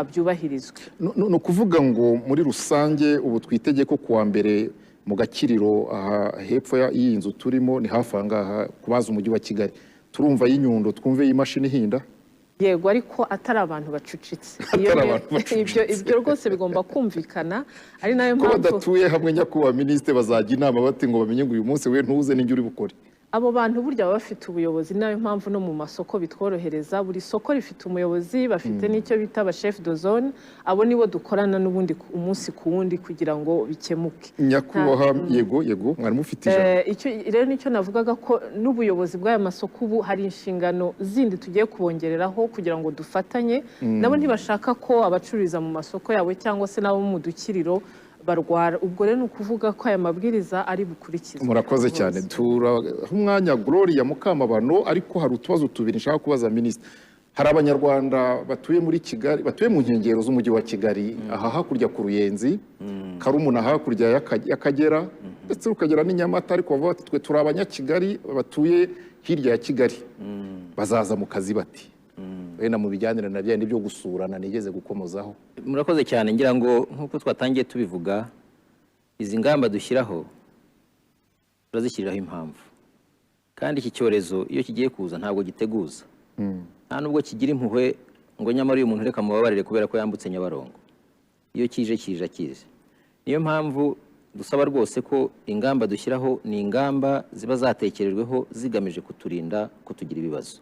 byubahirizwe. Ni ukuvuga ngo muri rusange ubu twitege ko kuwa mbere mu Gakiriro, aha hepfo y'iyi nzu turimo, ni hafi aha ngaha kubaza umujyi wa Kigali, turumva y'inyundo, twumve y'imashini ihinda? Yego, ariko atari abantu bacucitse. Atari abantu bacucitse. Ibyo rwose bigomba kumvikana, ari nayo ko mpamvu badatuye hamwe, nyakubahwa minisitiri, bazajya inama bati ngo bamenye ngo uyu munsi we ntuze n'ibyo uri bukore? Abo bantu burya baba bafite ubuyobozi. Ni nayo mpamvu no mu masoko bitworohereza. Buri soko rifite umuyobozi, bafite n'icyo bita aba chef de zone. Abo nibo dukorana n'ubundi umunsi ku wundi kugira ngo bikemuke. Nyakubahwa, yego, mwari mufite ijambo. Icyo rero nicyo navugaga, ko n'ubuyobozi bw'aya masoko ubu hari inshingano zindi tugiye kubongereraho kugira ngo dufatanye nabo. Ntibashaka ko abacururiza mu masoko yabo cyangwa se n'abo mu dukiriro barwara. Ubwo rero ni ukuvuga ko aya mabwiriza ari bukurikizwe Murakoze cyane. rwose. Turaha umwanya Gloria Mukamabano, ariko hari utubazo tubiri nshaka kubaza minisitiri. Hari Abanyarwanda batuye muri Kigali, batuye mu nkengero z'umujyi wa Kigali, aha hakurya ku Ruyenzi, Karumuna, hakurya y'Akagera, ndetse ukagera n'i Nyamata, ariko bavuga bati: "Twe turi Abanyakigali batuye hirya ya Kigali." Bazaza mu kazi bati wenda mu bijyanire na bya byo gusurana nigeze gukomozaho? Murakoze cyane. Ngira ngo nk'uko twatangiye tubivuga, izi ngamba dushyiraho turazishyiriraho impamvu, kandi iki cyorezo iyo kigiye kuza ntabwo giteguza, nta nubwo kigira impuhwe ngo nyamara uyu muntu reka mubabarire kubera ko yambutse Nyabarongo. Iyo kije, kije kije. Niyo mpamvu dusaba rwose ko ingamba dushyiraho ni ingamba ziba zatekerejweho zigamije kuturinda kutugira ibibazo.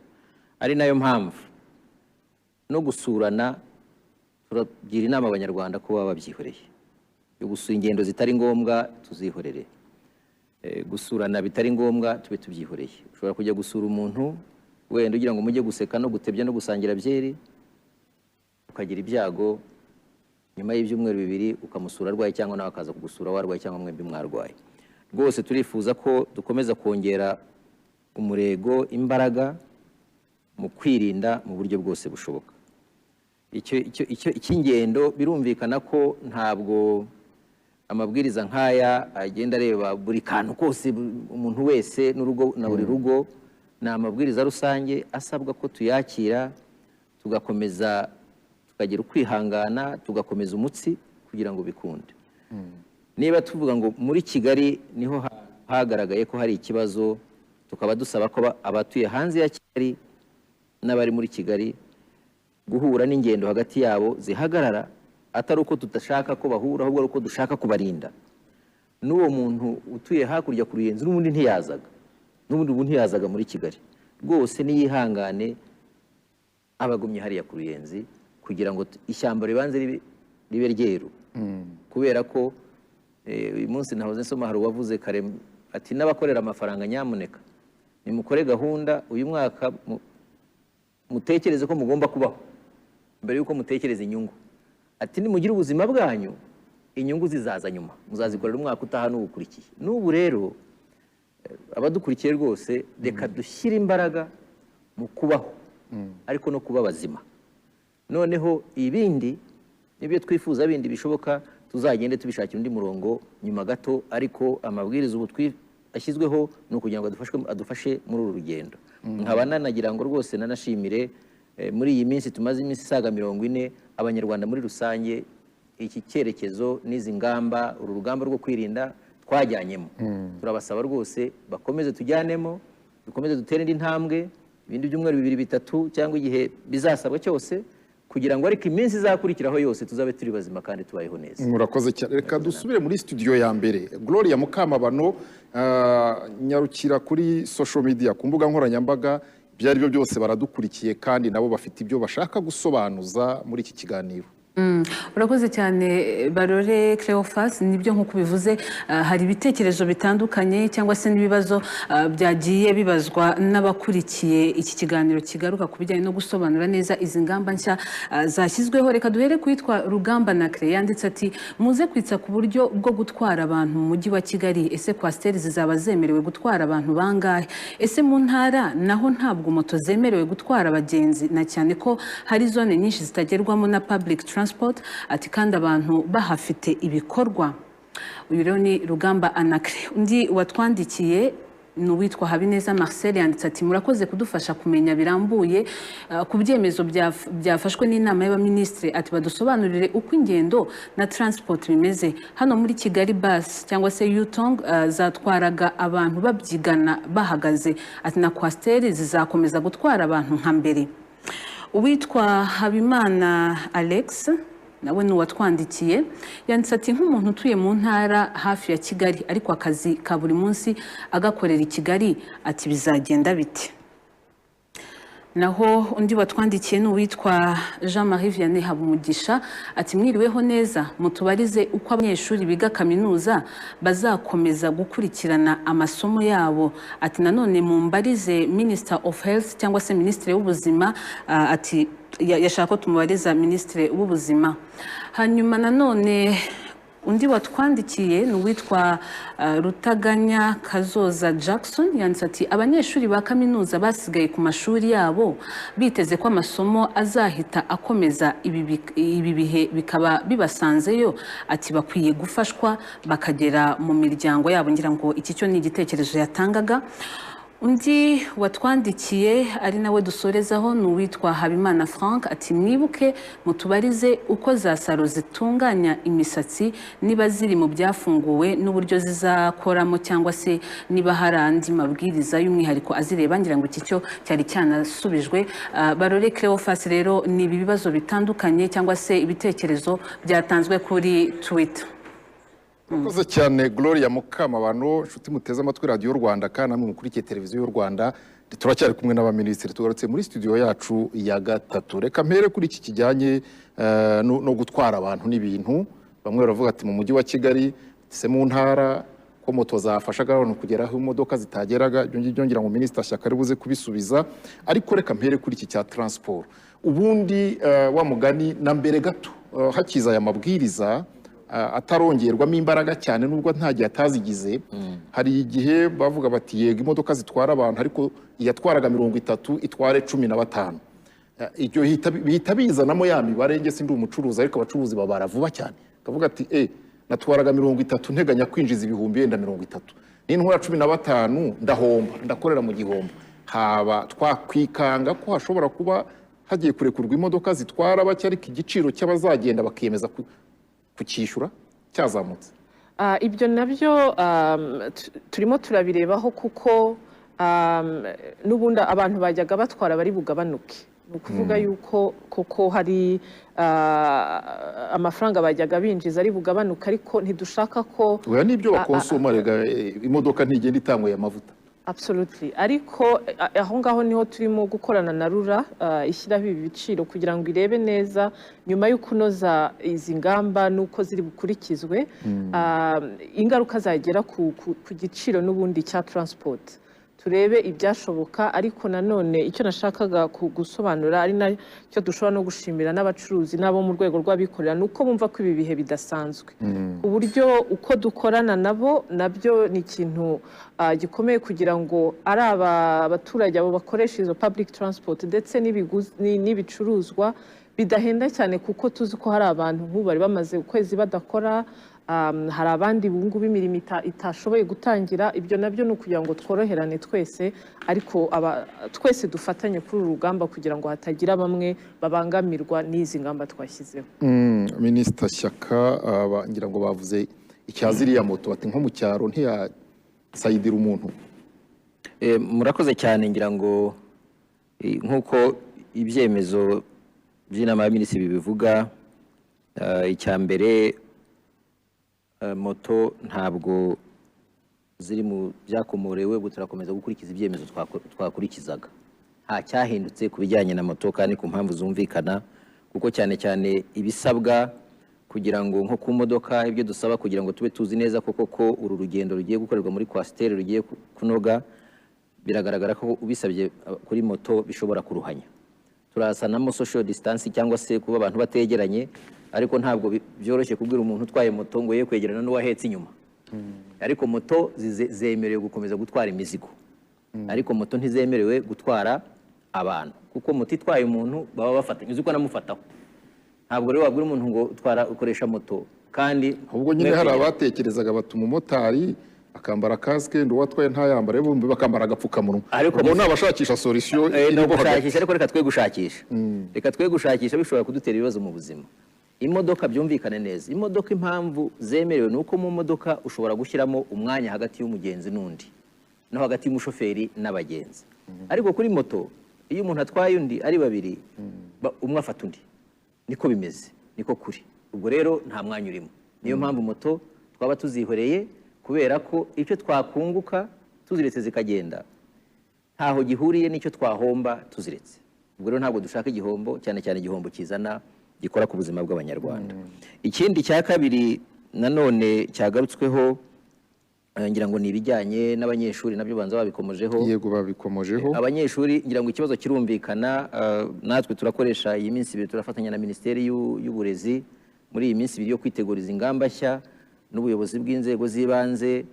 Ari nayo mpamvu no gusurana turagira inama Abanyarwanda ko baba babyihoreye. Yo gusura, ingendo zitari ngombwa tuzihorere. Gusurana bitari ngombwa tube tubyihoreye. Ushobora kujya gusura umuntu wenda ugira ngo mujye guseka no gutebya no gusangira byeri, ukagira ibyago nyuma y'ibyumweru 2 ukamusura arwaye, cyangwa nawe akaza kugusura warwaye, cyangwa mwembi mwarwaye. Rwose turifuza ko dukomeza kongera umurego, imbaraga mu kwirinda mu buryo bwose bushoboka. Icyo icy'ingendo, birumvikana ko ntabwo amabwiriza nk'aya agenda areba buri kantu kose, umuntu wese n'urugo na buri rugo. Ni amabwiriza rusange asabwa ko tuyakira, tugakomeza tukagira ukwihangana, tugakomeza umutsi kugira ngo bikunde. Niba tuvuga ngo muri Kigali niho hagaragaye ko hari ikibazo, tukaba dusaba ko abatuye hanze ya Kigali n'abari muri Kigali guhura n'ingendo hagati yabo zihagarara, atari uko tudashaka ko bahura, ahubwo ari uko dushaka kubarinda. N'uwo muntu utuye hakurya ku Ruyenzi n'ubundi ntiyazaga, n'ubundi ubu ntiyazaga muri Kigali, rwose niyihangane abagumye hariya ku Ruyenzi kugira ngo ishyamba ribanze ribe ryeru. Kubera ko uyu munsi nahoze nsoma, hari uwavuze kare ati: "N'abakorera amafaranga, nyamuneka nimukore gahunda uyu mwaka, mutekereze ko mugomba kubaho mbere y'uko mutekereza inyungu." Ati: "Nimugire ubuzima bwanyu, inyungu zizaza nyuma, muzazikorera umwaka utaha n'uwukurikiye." N'ubu rero abadukurikiye rwose, reka dushyire imbaraga mu kubaho, ariko no kuba bazima. Noneho ibindi n'ibyo twifuza bindi bishoboka tuzagende tubishakira undi murongo nyuma gato, ariko amabwiriza ubu ashyizweho ni ukugira ngo adufashe muri uru rugendo. Nkaba nanagira ngo rwose nanashimire muri iyi minsi tumaze iminsi isaga 40, Abanyarwanda muri rusange, iki cyerekezo n'izi ngamba, uru rugamba rwo kwirinda twajyanyemo. Turabasaba rwose bakomeze tujyanemo, dukomeze dutere indi ntambwe, ibindi byumweru 2, 3, cyangwa igihe bizasabwa cyose, kugira ngo ariko iminsi izakurikiraho yose tuzabe turi bazima kandi tubayeho neza. Murakoze cyane. Reka dusubire muri studio ya mbere. Gloria Mukamabano, nyarukira kuri social media, ku mbuga nkoranyambaga, ibyo ari byo byose baradukurikiye kandi nabo bafite ibyo bashaka gusobanuza muri iki kiganiro. Urakoze cyane, Barore Cleophas. Nibyo, nk'uko ubivuze, hari ibitekerezo bitandukanye cyangwa se n'ibibazo byagiye bibazwa n'abakurikiye iki kiganiro kigaruka ku bijyanye no gusobanura neza izi ngamba nshya zashyizweho. Reka duhere kwitwa Rugamba na Cre, yanditse ati: "Muze kwitsa ku buryo bwo gutwara abantu mu mujyi wa Kigali. Ese coaster zizaba zemerewe gutwara abantu bangahe? Ese mu ntara naho ntabwo moto zemerewe gutwara abagenzi, na cyane ko hari zone nyinshi zitagerwamo na public transport?" Ati kandi abantu bahafite ibikorwa. Uyu rero ni Rugamba Anacre. Undi watwandikiye ni uwitwa Habineza Marcel, yanditse ati: "Murakoze kudufasha kumenya birambuye ku byemezo byafashwe n'inama y'abaminisitiri." Ati badusobanurire uko ingendo na transport bimeze hano muri Kigali. Bus cyangwa se Yutong zatwaraga abantu babyigana bahagaze. Ati na coaster zizakomeza gutwara abantu nka mbere? Uwitwa Habimana Alex nawe ni uwatwandikiye, yanditse ati: "Nk'umuntu utuye mu ntara hafi ya Kigali ariko akazi ka buri munsi agakorera i Kigali," ati "bizagenda bite?" Naho undi watwandikiye ni uwitwa Jean Marie Vianney Habumugisha, ati: "Mwiriweho neza, mutubarize uko abanyeshuri biga kaminuza bazakomeza gukurikirana amasomo yabo." Ati nanone mumbarize Minister of Health cyangwa se Minisitiri w'Ubuzima. Ati yashaka ko tumubariza Minisitiri w'Ubuzima. Hanyuma nanone undi watwandikiye ni uwitwa Rutaganya Kazoza Jackson, yanditse ati: "Abanyeshuri ba kaminuza basigaye ku mashuri yabo biteze ko amasomo azahita akomeza, ibi bihe bikaba bibasanzeyo." Ati bakwiye gufashwa bakagera mu miryango yabo. Ngira ngo iki cyo ni igitekerezo yatangaga. Undi watwandikiye ari nawe dusorezaho ni uwitwa Habimana Frank, ati mwibuke mutubarize uko za salon zitunganya imisatsi niba ziri mu byafunguwe n'uburyo zizakoramo, cyangwa se niba hari andi mabwiriza y'umwihariko azireba. Ngira ngo iki cyo cyari cyanasubijwe. Barore Cleophas, rero ni ibi bibazo bitandukanye cyangwa se ibitekerezo byatanzwe kuri Twitter. Murakoze cyane, Gloria Mukamabano. Inshuti muteze amatwi Radiyo Rwanda kandi namwe mukurikiye Televiziyo y'u Rwanda, turacyari kumwe n'abaminisitiri. Tugarutse muri studio yacu ya gatatu. Reka mpere kuri iki kijyanye no gutwara abantu n'ibintu. Bamwe baravuga ati mu mujyi wa Kigali, se mu ntara ko moto zafashaga abantu kugera aho imodoka zitageraga? Ibyo ngibyo ngira ngo Minisitiri Shyaka ari buze kubisubiza, ariko reka mpere kuri iki cya transport. Ubundi wa mugani na mbere gato hakiza aya mabwiriza atarongerwamo imbaraga cyane, nubwo nta gihe atazigize, hari igihe bavuga bati yego, imodoka zitwara abantu, ariko iyatwaraga 30 itware 15. Ibyo bihita bizanamo ya mibare. Nge sindi umucuruzi, ariko abacuruzi babara vuba cyane, kavuga ati natwaraga 30 nteganya kwinjiza ibihumbi wenda 30, nintwara 15 ndahomba, ndakorera mu gihombo. Haba twakwikanga ko hashobora kuba hagiye kurekurwa imodoka zitwara bake, ariko igiciro cy'abazagenda bakiyemeza kucyishyura cyazamutse? Ibyo nabyo turimo turabirebaho, kuko n'ubundi abantu bajyaga batwara bari bugabanuke. Ni ukuvuga yuko koko hari amafaranga bajyaga binjiza ari bugabanuke, ariko ntidushaka ko Oya, n'ibyo bakonsoma rega, imodoka ntigenda itanyweye amavuta. Absolutely, ariko aho ngaho niho turimo gukorana na RURA ishyiraho ibi biciro kugira ngo irebe neza nyuma yo kunoza izi ngamba n'uko ziri bukurikizwe, ingaruka zagera ku giciro n'ubundi cya transport, turebe ibyashoboka. Ariko nanone icyo nashakaga gusobanura, ari nacyo dushobora no gushimira n'abacuruzi n'abo mu rwego rw'abikorera, ni uko bumva ko ibi bihe bidasanzwe, ku buryo uko dukorana nabo nabyo ni ikintu gikomeye, kugira ngo ari aba abaturage, abo bakoresha izo public transport, ndetse n'ibicuruzwa bidahenda cyane, kuko tuzi ko hari abantu nk'ubu bari bamaze ukwezi badakora, hari abandi ubu ngubu imirimo itashoboye gutangira. Ibyo nabyo ni ukugira ngo tworoherane twese, ariko twese dufatanye kuri uru rugamba kugira ngo hatagira bamwe babangamirwa n'izi ngamba twashyizeho. Minisita Shyaka, ngira ngo bavuze icya ziriya moto, bati nko mu cyaro ntiyasayidira umuntu. Murakoze cyane. Ngira ngo nk'uko ibyemezo by'inama y'abaminisitiri bibivuga, icya mbere, moto ntabwo ziri mu byakomorewe. Ubu turakomeza gukurikiza ibyemezo twakurikizaga, nta cyahindutse ku bijyanye na moto, kandi ku mpamvu zumvikana, kuko Kuko cyane cyane ibisabwa kugira ngo nko ku modoka, ibyo dusaba kugira ngo tube tuzi neza koko ko uru rugendo rugiye gukorerwa muri coaster rugiye kunoga, biragaragara ko ubisabye kuri moto bishobora kuruhanya. Turasanamo social distance cyangwa se kuba abantu bategeranye, ariko ntabwo byoroshye kubwira umuntu utwaye moto ngo ye kwegerana n'uwahetse inyuma. Ariko moto zemerewe gukomeza gutwara imizigo, ariko moto ntizemerewe gutwara abantu, kuko moto itwaye umuntu baba bafatanye, uzi ko anamufataho. Ntabwo rero wabwira umuntu ngo twara ukoresha moto kandi Ahubwo nyine hari abatekerezaga bati umumotari akambara kasike, ndi uwatwaye ntayambare, bombi bakambara agapfukamunwa. Ariko ubwo ni abashakisha solution Ni irimo hagati. ugushakisha, ariko reka twe gushakisha bishobora kudutera ibibazo mu buzima. Imodoka, byumvikane neza, imodoka impamvu zemerewe ni uko mu modoka ushobora gushyiramo umwanya hagati y'umugenzi n'undi, no hagati y'umushoferi n'abagenzi. Ariko kuri moto, iyo umuntu atwaye undi ari babiri, umwe afata undi. Niko bimeze, niko kuri. Ubwo rero nta mwanya urimo. Niyo mpamvu moto twaba tuzihoreye, kubera ko icyo twakunguka tuziretse zikagenda ntaho gihuriye n'icyo twahomba tuziretse. Ubwo rero ntabwo dushaka igihombo, cyane cyane igihombo kizana gikora ku buzima bw'Abanyarwanda. Ikindi cya kabiri nanone cyagarutsweho, ngira ngo ni ibijyanye n'abanyeshuri, nabyo banza babikomojeho. Yego, babikomojeho. Abanyeshuri, ngira ngo ikibazo kirumvikana. Natwe turakoresha iyi minsi 2, turafatanya na Minisiteri y'Uburezi muri iyi minsi 2 yo kwitegura izi ngamba nshya, n'ubuyobozi bw'inzego z'ibanze,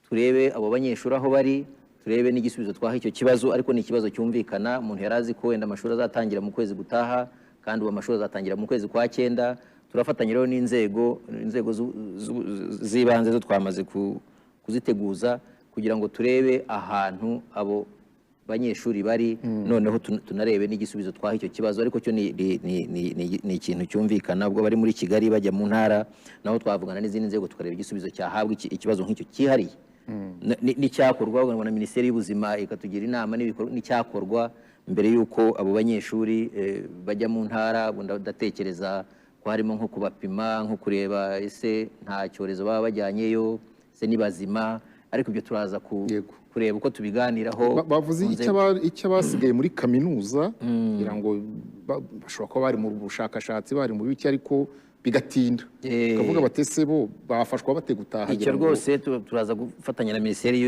turebe abo banyeshuri aho bari, turebe n'igisubizo twaha icyo kibazo. Ariko ni ikibazo cyumvikana. Umuntu yari azi ko wenda amashuri azatangira mu kwezi gutaha, kandi ubu amashuri azatangira mu kwezi kwa cyenda. Turafatanya rero n'inzego inzego z'ibanze zo twamaze kuziteguza kugira ngo turebe ahantu abo banyeshuri bari, noneho tunarebe n'igisubizo twaha icyo kibazo. Ariko cyo ni ikintu cyumvikana. Ubwo bari muri Kigali bajya mu ntara, naho twavugana n'izindi nzego tukareba igisubizo cyahabwa ikibazo nk'icyo cyihariye. N'icyakorwa ngo na Minisiteri y'Ubuzima ikatugira inama n'icyakorwa mbere y'uko abo banyeshuri bajya mu ntara. Ubwo ndatekereza ko harimo nko kubapima, nko kureba ese nta cyorezo baba bajyanyeyo, ese ni bazima. Ariko ibyo turaza kureba uko tubiganiraho Bavuze mu nzego. Icyo abasigaye muri kaminuza, kugira ngo bashobora kuba bari mu bushakashatsi, bari mu biki, ariko bigatinda, bakavuga bati ese bo bafashwa bate gutaha? Icyo Kugira ngo- rwose turaza gufatanya na minisiteri,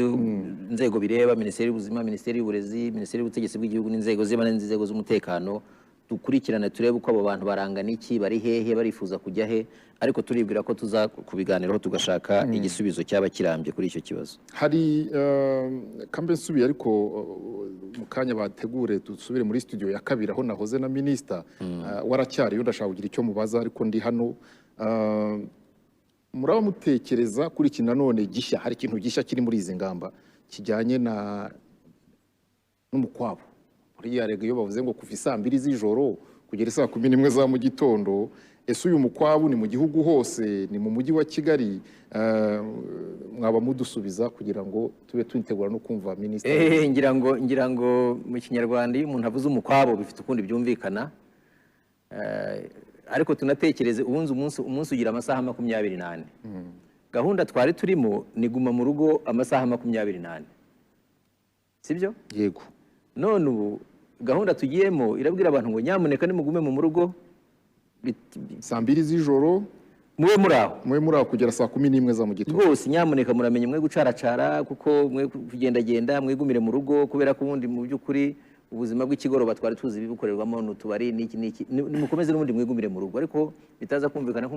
inzego bireba, Minisiteri y'Ubuzima, Minisiteri y'Uburezi, Minisiteri y'Ubutegetsi bw'Igihugu n'inzego z'ibanze n'inzego z'umutekano, dukurikirane turebe uko abo bantu barangana iki, bari hehe, barifuza kujya he. Ariko turibwira ko tuza kubiganiraho tugashaka igisubizo cyaba kirambye kuri icyo kibazo. Hari kambe nsubiye, ariko mu kanya bategure dusubire muri studio ya kabiri aho nahoze na minisita waracyariyo, ndashaka kugira icyo mubaza ariko ndi hano. Muraba mutekereza kuri iki nanone gishya, hari ikintu gishya kiri muri izi ngamba kijyanye na n'umukwabo. Buriya rega iyo bavuze ngo kuva isaa 2 z'ijoro kugera isaa 11 za mu gitondo, ese uyu mukwabu ni mu gihugu hose, ni mu mujyi wa Kigali? Mwaba mudusubiza kugira ngo tube twitegura no kumva minisitiri. Ngira ngo mu Kinyarwanda iyo umuntu avuze umukwabo bifite ukundi byumvikana. Ariko tunatekereze ubundi umunsi ugira amasaha 24. Gahunda twari turimo ni guma mu rugo amasaha 24, sibyo? Yego. None ubu gahunda tugiyemo irabwira abantu ngo nyamuneka nimugume mu rugo Saa 2 z'ijoro mube muri aho, mube muri aho kugera saa 11 za mu gitondo. Rwose nyamuneka muramenye mwe gucaracara, kuko mwe kugendagenda, mwigumire mu rugo, kubera ko ubundi mu by'ukuri ubuzima bw'ikigoroba twari tuzi ibibukorerwamo ni utubari n'iki n'iki. Nimukomeze n'ubundi mwigumire mu rugo, ariko bitaza kumvikana ko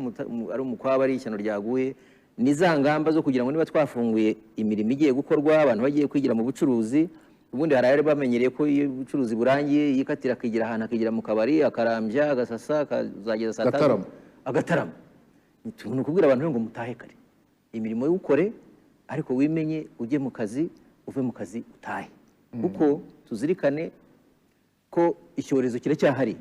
ari umukwaba, ari ishyano ryaguye. Ni za ngamba zo kugira ngo niba twafunguye imirimo igiye gukorwa, abantu bagiye kwigira mu bucuruzi. Ubundi hari abari bamenyereye ko iyo ubucuruzi burangiye yikatira akigira ahantu, akigira mu kabari, akarambya, agasasa, akazageza saa 3. Agatarama. Agatarama. Ni ukubwira abantu ngo mutahe kare, imirimo y'ukore, ariko wimenye ujye mu kazi, uve mu kazi utahe, kuko tuzirikane ko icyorezo kiracyahari.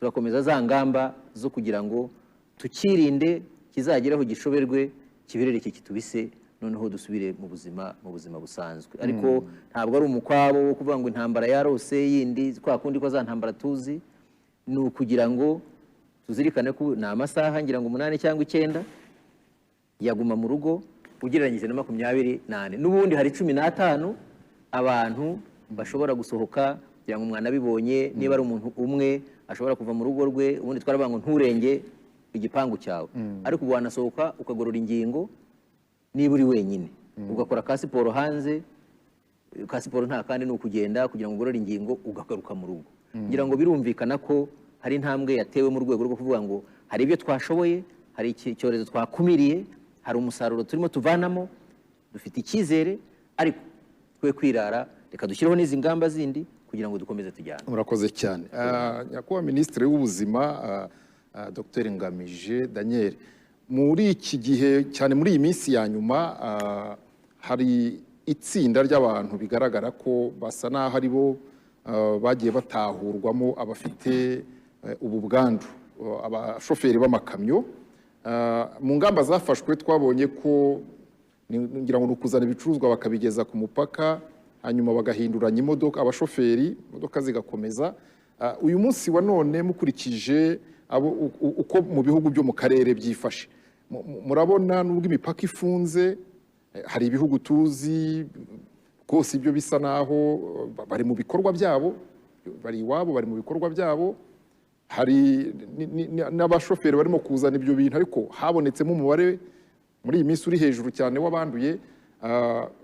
Turakomeza za ngamba zo kugira ngo tukirinde kizageraho gishoberwe, kibirereke, kitubise, noneho dusubire mu buzima busanzwe. Ariko ntabwo ari umukwabo wo kuvuga ngo intambara yarose yindi kwa kundi ko za ntambara tuzi. Ni ukugira ngo tuzirikane ko ni amasaha ngira ngo 8 cyangwa 9 yaguma mu rugo ugereranyije na 24. N'ubundi hari 15 abantu bashobora gusohoka, kugira ngo mwanabibonye, niba ari umuntu umwe ashobora kuva mu rugo rwe. Ubundi twaravuga ngo nturenge igipangu cyawe, ariko ubu wanasohoka ukagorora ingingo niba uri wenyine, ugakora ka siporo hanze. Ka siporo nta kandi ni ukugenda kugira ngo ugorore ingingo, ugagaruka mu rugo. Ngira ngo birumvikana ko hari intambwe yatewe mu rwego rwo kuvuga ngo hari ibyo twashoboye, hari icyorezo twakumiriye, hari umusaruro turimo tuvanamo, dufite icyizere, ariko twe kwirara, reka dushyireho n'izi ngamba zindi kugira ngo dukomeze tujyane. Murakoze cyane. Nyakubahwa Minisitiri w'Ubuzima, Dr Ngamije Daniel, muri iki gihe, cyane muri iyi minsi ya nyuma, hari itsinda ry'abantu bigaragara ko basa n'aho ari bo bagiye batahurwamo abafite ubu bwandu, abashoferi b'amakamyo. Mu ngamba zafashwe twabonye ko ngira ngo ni ukuzana ibicuruzwa bakabigeza ku mupaka, hanyuma bagahinduranya imodoka, abashoferi, imodoka zigakomeza. Uyu munsi wa none, mukurikije uko mu bihugu byo mu karere byifashe, murabona nubwo imipaka ifunze, hari ibihugu tuzi rwose ibyo bisa naho bari mu bikorwa byabo, bari iwabo, bari mu bikorwa byabo. Hari n'abashoferi barimo kuzana ibyo bintu, ariko habonetsemo umubare muri iyi minsi uri hejuru cyane w'abanduye.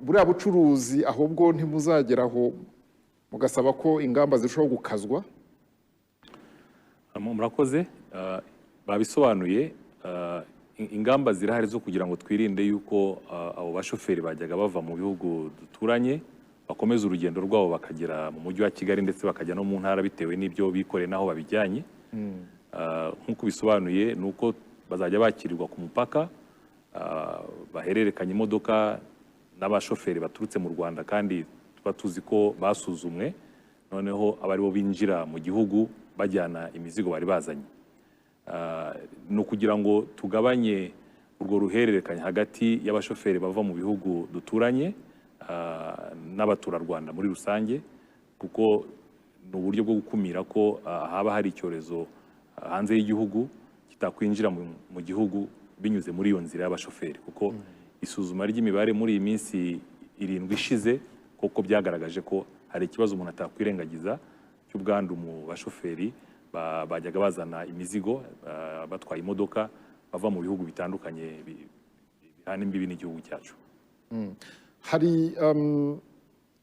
Buriya bucuruzi ahubwo ntimuzageraho mugasaba ko ingamba zirushaho gukazwa? Murakoze. Babisobanuye. Ingamba zirahari zo kugira ngo twirinde yuko abo bashoferi bajyaga bava mu bihugu duturanye bakomeza urugendo rwabo bakagera mu mujyi wa Kigali, ndetse bakajya no mu ntara bitewe n'ibyo bikoreye n'aho babijyanye. Nk'uko bisobanuye, ni uko bazajya bakirirwa ku mupaka, bahererekanya imodoka n'abashoferi baturutse mu Rwanda, kandi tuba tuzi ko basuzumwe, noneho aba aribo binjira mu gihugu bajyana imizigo bari bazanye. Ni ukugira ngo tugabanye urwo ruhererekanya hagati y'abashoferi bava mu bihugu duturanye n'abaturarwanda muri rusange, kuko ni uburyo bwo gukumira ko haba hari icyorezo hanze y'igihugu kitakwinjira mu gihugu binyuze muri iyo nzira y'abashoferi, kuko isuzuma ry'imibare muri iyi minsi 7 ishize koko byagaragaje ko hari ikibazo umuntu atakwirengagiza cy'ubwandu mu bashoferi bajyaga bazana imizigo, batwaye imodoka bava mu bihugu bitandukanye bihana imbibi n'igihugu cyacu. Hari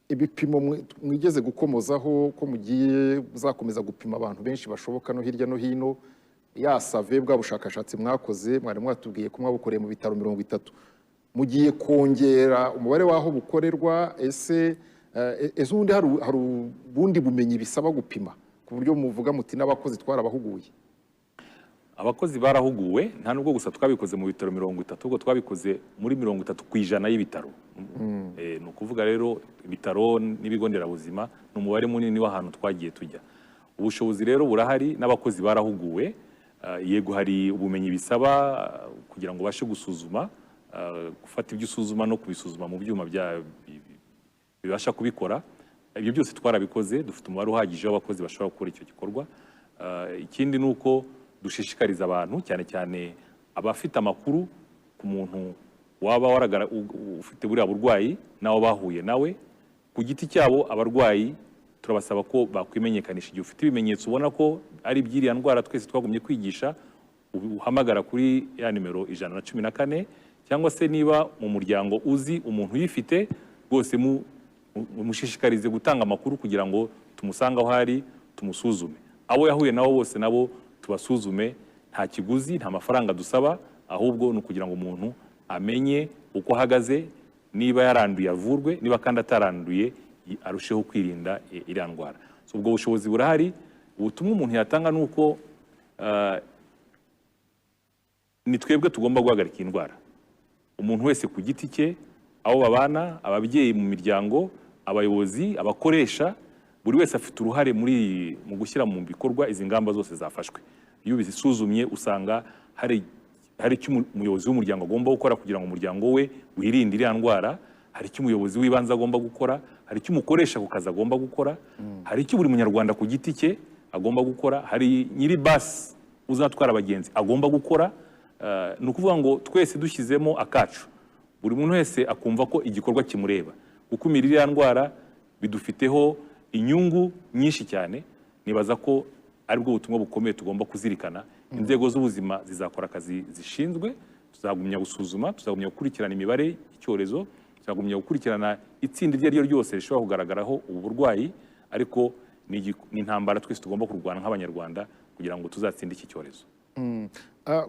ibipimo mwigeze gukomozaho ko mugiye muzakomeza gupima abantu benshi bashoboka no hirya no hino. Ya survey, bwa bushakashatsi mwakoze, mwari mwatubwiye ko mwabukoreye mu bitaro 30, mugiye kongera umubare w'aho bukorerwa. Ese ubundi hari ubundi bumenyi bisaba gupima ku buryo muvuga muti n'abakozi twarabahuguye? Abakozi barahuguwe, nta nubwo gusa twabikoze mu bitaro 30, ubwo twabikoze muri 30% y'ibitaro. Ni ukuvuga rero ibitaro n'ibigo nderabuzima ni umubare munini w'ahantu twagiye tujya. Ubushobozi rero burahari n'abakozi barahuguwe. Yego, hari ubumenyi bisaba kugira ngo ubashe gusuzuma, gufata ibyo usuzuma no kubisuzuma mu byuma bibasha kubikora. Ibyo byose twarabikoze, dufite umubare uhagije w'abakozi bashobora gukora icyo gikorwa. Ikindi ni uko dushishikariza abantu, cyane cyane abafite amakuru ku muntu waba ufite buriya burwayi n'abo bahuye nawe ku giti cyabo, abarwayi turabasaba ko bakwimenyekanisha. Igihe ufite ibimenyetso ubona ko ari iby'iriya ndwara twese twagumye kwigisha, uhamagara kuri ya nimero 114, cyangwa se niba mu muryango uzi umuntu uyifite, rwose mushishikarize gutanga amakuru kugira ngo tumusange aho ari, tumusuzume. Abo yahuye nabo bose nabo tubasuzume, nta kiguzi, nta mafaranga dusaba, ahubwo ni ukugira ngo umuntu amenye uko ahagaze, niba yaranduye avurwe, niba kandi ataranduye arusheho kwirinda iriya ndwara. So, ubwo bushobozi burahari. Ubutumwa umuntu yatanga ni uko ni twebwe tugomba guhagarika iyi ndwara. Umuntu wese ku giti cye, abo babana, ababyeyi mu miryango, abayobozi, abakoresha, buri wese afite uruhare mu gushyira mu bikorwa izi ngamba zose zafashwe. Iyo ubisuzumye usanga hari icyo umuyobozi w'umuryango agomba gukora kugira ngo umuryango we wirinde iriya ndwara, hari icyo umuyobozi w'ibanze agomba gukora, hari icyo umukoresha ku kazi agomba gukora, hari icyo buri munyarwanda ku giti cye agomba gukora, hari nyiri basi uzatwara abagenzi agomba gukora. Ni ukuvuga ngo twese dushyizemo akacu, buri muntu wese akumva ko igikorwa kimureba. Gukumira iriya ndwara bidufiteho inyungu nyinshi cyane, nibaza ko aribwo butumwa bukomeye tugomba kuzirikana. Inzego z'ubuzima zizakora akazi zishinzwe, tuzagumya gusuzuma, tuzagumya gukurikirana imibare y'icyorezo, tuzagumya gukurikirana itsinda iryo ari ryo ryose rishobora kugaragaraho ubu burwayi, ariko ni intambara twese tugomba kurwana nk'Abanyarwanda kugira ngo tuzatsinde iki cyorezo.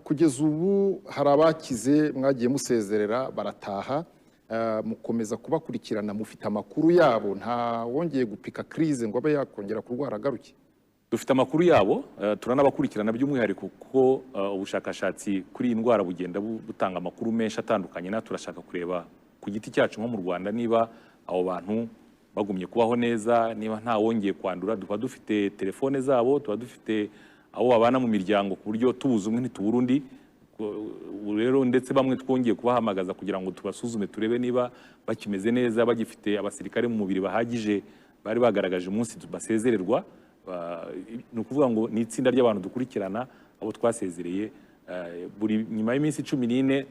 Kugeza ubu hari abakize mwagiye musezerera barataha, mukomeza kubakurikirana, mufite amakuru yabo, nta wongeye gupika crise ngo abe yakongera kurwara agaruke? Dufite amakuru yabo, turanabakurikirana by'umwihariko kuko ubushakashatsi kuri iyi ndwara bugenda butanga amakuru menshi atandukanye. Na turashaka kureba ku giti cyacu nko mu Rwanda niba abo bantu bagumye kubaho neza, niba nta wongeye kwandura. Tuba dufite telefone zabo, tuba dufite abo babana mu miryango, ku buryo tubuze umwe ntitubura undi. Rero ndetse bamwe twongeye kubahamagaza kugira ngo tubasuzume turebe niba bakimeze neza, bagifite abasirikare mu mubiri bahagije bari bagaragaje umunsi basezererwa. Ni ukuvuga ngo ni itsinda ry'abantu dukurikirana abo twasezereye, buri nyuma y'iminsi 14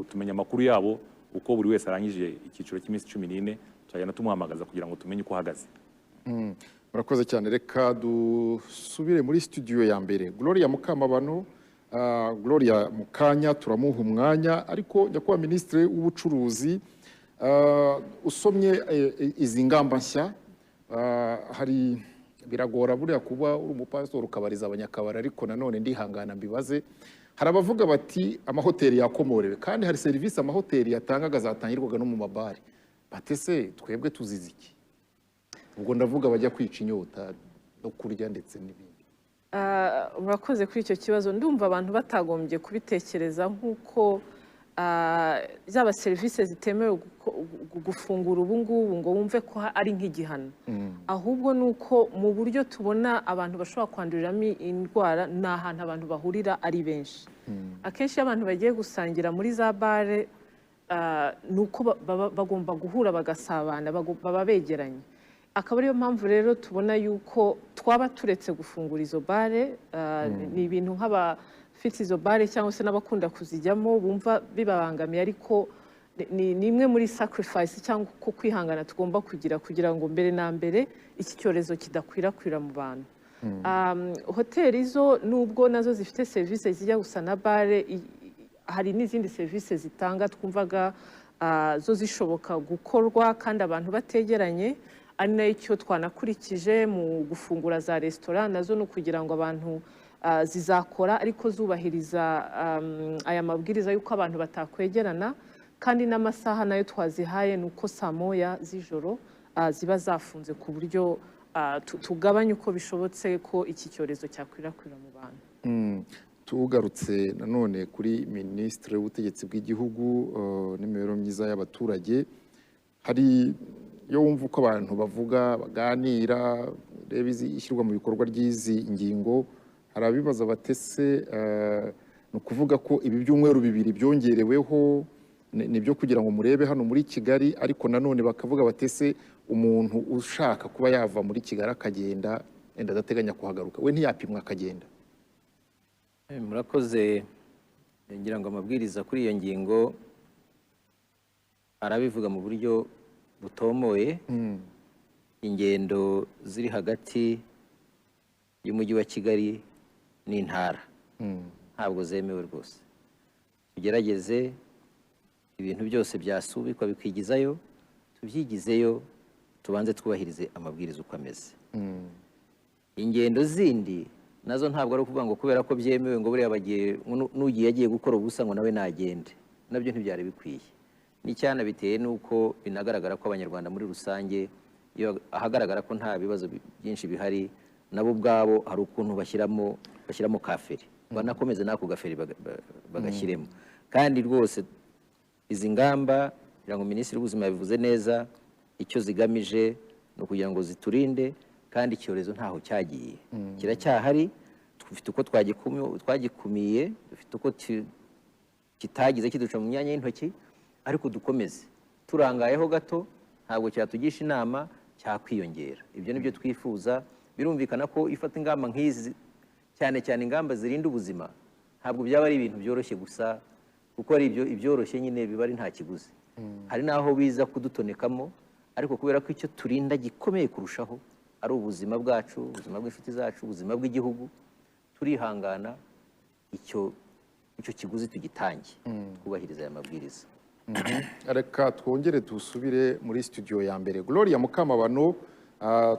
tumenya amakuru yabo, uko buri wese arangije icyiciro cy'iminsi 14 tuzagenda tumuhamagaza kugira ngo tumenye uko ahagaze. Murakoze cyane. Reka dusubire muri studio ya mbere. Gloria Mukamabano, Gloria Mukanya turamuha umwanya, ariko nyakubahwa Minisitiri w'Ubucuruzi, usomye izi ngamba nshya, hari biragora buriya kuba uri umupasitori ukabariza abanyakabari, ariko nanone ndihangana mbibaze. Hari abavuga bati amahoteli yakomorewe, kandi hari serivisi amahoteli yatangaga zatangirwaga no mu mabare. Batese twebwe tuzize iki? Ubwo ndavuga bajya kwica inyota no kurya ndetse n'ibindi. Urakoze kuri icyo kibazo. Ndumva abantu batagombye kubitekereza nk'uko zaba serivisi zitemewe gufungura ubu ngubu ngo wumve ko ari nk'igihano, ahubwo ni uko mu buryo tubona abantu bashobora kwanduriramo indwara ni ahantu abantu bahurira ari benshi. Akenshi iyo abantu bagiye gusangira muri za bare, ni uko bagomba guhura bagasabana, baba begeranye. Akaba ariyo mpamvu rero tubona yuko twaba turetse gufungura izo bare. Ni ibintu nk'abafite izo bare cyangwa se n'abakunda kuzijyamo bumva bibabangamiye, ariko ni imwe muri sacrifice cyangwa ko kwihangana tugomba kugira kugira ngo mbere na mbere iki cyorezo kidakwirakwira mu bantu. Hoteli zo nubwo nazo zifite serivisi zijya gusa na bare, hari n'izindi serivisi zitanga twumvaga zo zishoboka gukorwa kandi abantu bategeranye, ari nacyo twanakurikije mu gufungura za resitora nazo, ni ukugira ngo abantu zizakora ariko zubahiriza aya mabwiriza y'uko abantu batakwegerana, kandi n'amasaha nayo twazihaye ni uko saa moya z'ijoro ziba zafunze, ku buryo tugabanya uko bishobotse ko iki cyorezo cyakwirakwira mu bantu. Tugarutse nanone kuri Minisitiri w'Ubutegetsi bw'Igihugu n'Imibereho myiza y'abaturage, hari iyo wumva uko abantu bavuga baganira, reba ishyirwa mu bikorwa ry'izi ngingo, hari abibaza batese ni ukuvuga ko ibi byumweru 2 byongereweho nibyo kugira ngo murebe hano muri Kigali, ariko nanone bakavuga batese umuntu ushaka kuba yava muri Kigali akagenda enda adateganya kuhagaruka, we ntiyapimwa akagenda. Murakoze. Ngira ngo amabwiriza kuri iyo ngingo arabivuga mu buryo butomoye. Ingendo ziri hagati y'umujyi wa Kigali n'intara ntabwo zemewe rwose. Tugerageze ibintu byose byasubikwa bikwigizayo, tubyigizeyo, tubanze twubahirize amabwiriza uko ameze. Ingendo zindi nazo ntabwo ari ukuvuga ngo kubera ko byemewe ngo buriya bagiye n'ugiye agiye gukora ubusa ngo nawe nagende, nabyo ntibyari bikwiye. N'icyana biteye nuko binagaragara ko Abanyarwanda muri rusange iyo ahagaragara ko nta bibazo byinshi bihari, nabo ubwabo hari ukuntu bashyiramo kaferi, banakomeze nako gaferi bagashyiremo. Kandi rwose izi ngamba, kugira ngo Minisitiri w'Ubuzima yabivuze neza, icyo zigamije ni ukugira ngo ziturinde, kandi icyorezo ntaho cyagiye, kiracyahari. Dufite uko twagikumiye, dufite uko kitagize kiduca mu myanya y'intoki, ariko dukomeze turangayeho gato, ntabwo cyatugisha inama cyakwiyongera. Ibyo nibyo twifuza. Birumvikana ko ifata ingamba nk'izi, cyane cyane ingamba zirinda ubuzima, ntabwo byaba ari ibintu byoroshye gusa, kuko ari ibyoroshye nyine biba ari nta kiguzi. Hari naho biza kudutonekamo, ariko kubera ko icyo turinda gikomeye kurushaho, ari ubuzima bwacu, ubuzima bw'inshuti zacu, ubuzima bw'igihugu, turihangana icyo kiguzi tugitange, twubahiriza aya mabwiriza. Reka twongere dusubire muri studio ya mbere. Gloria Mukamabano,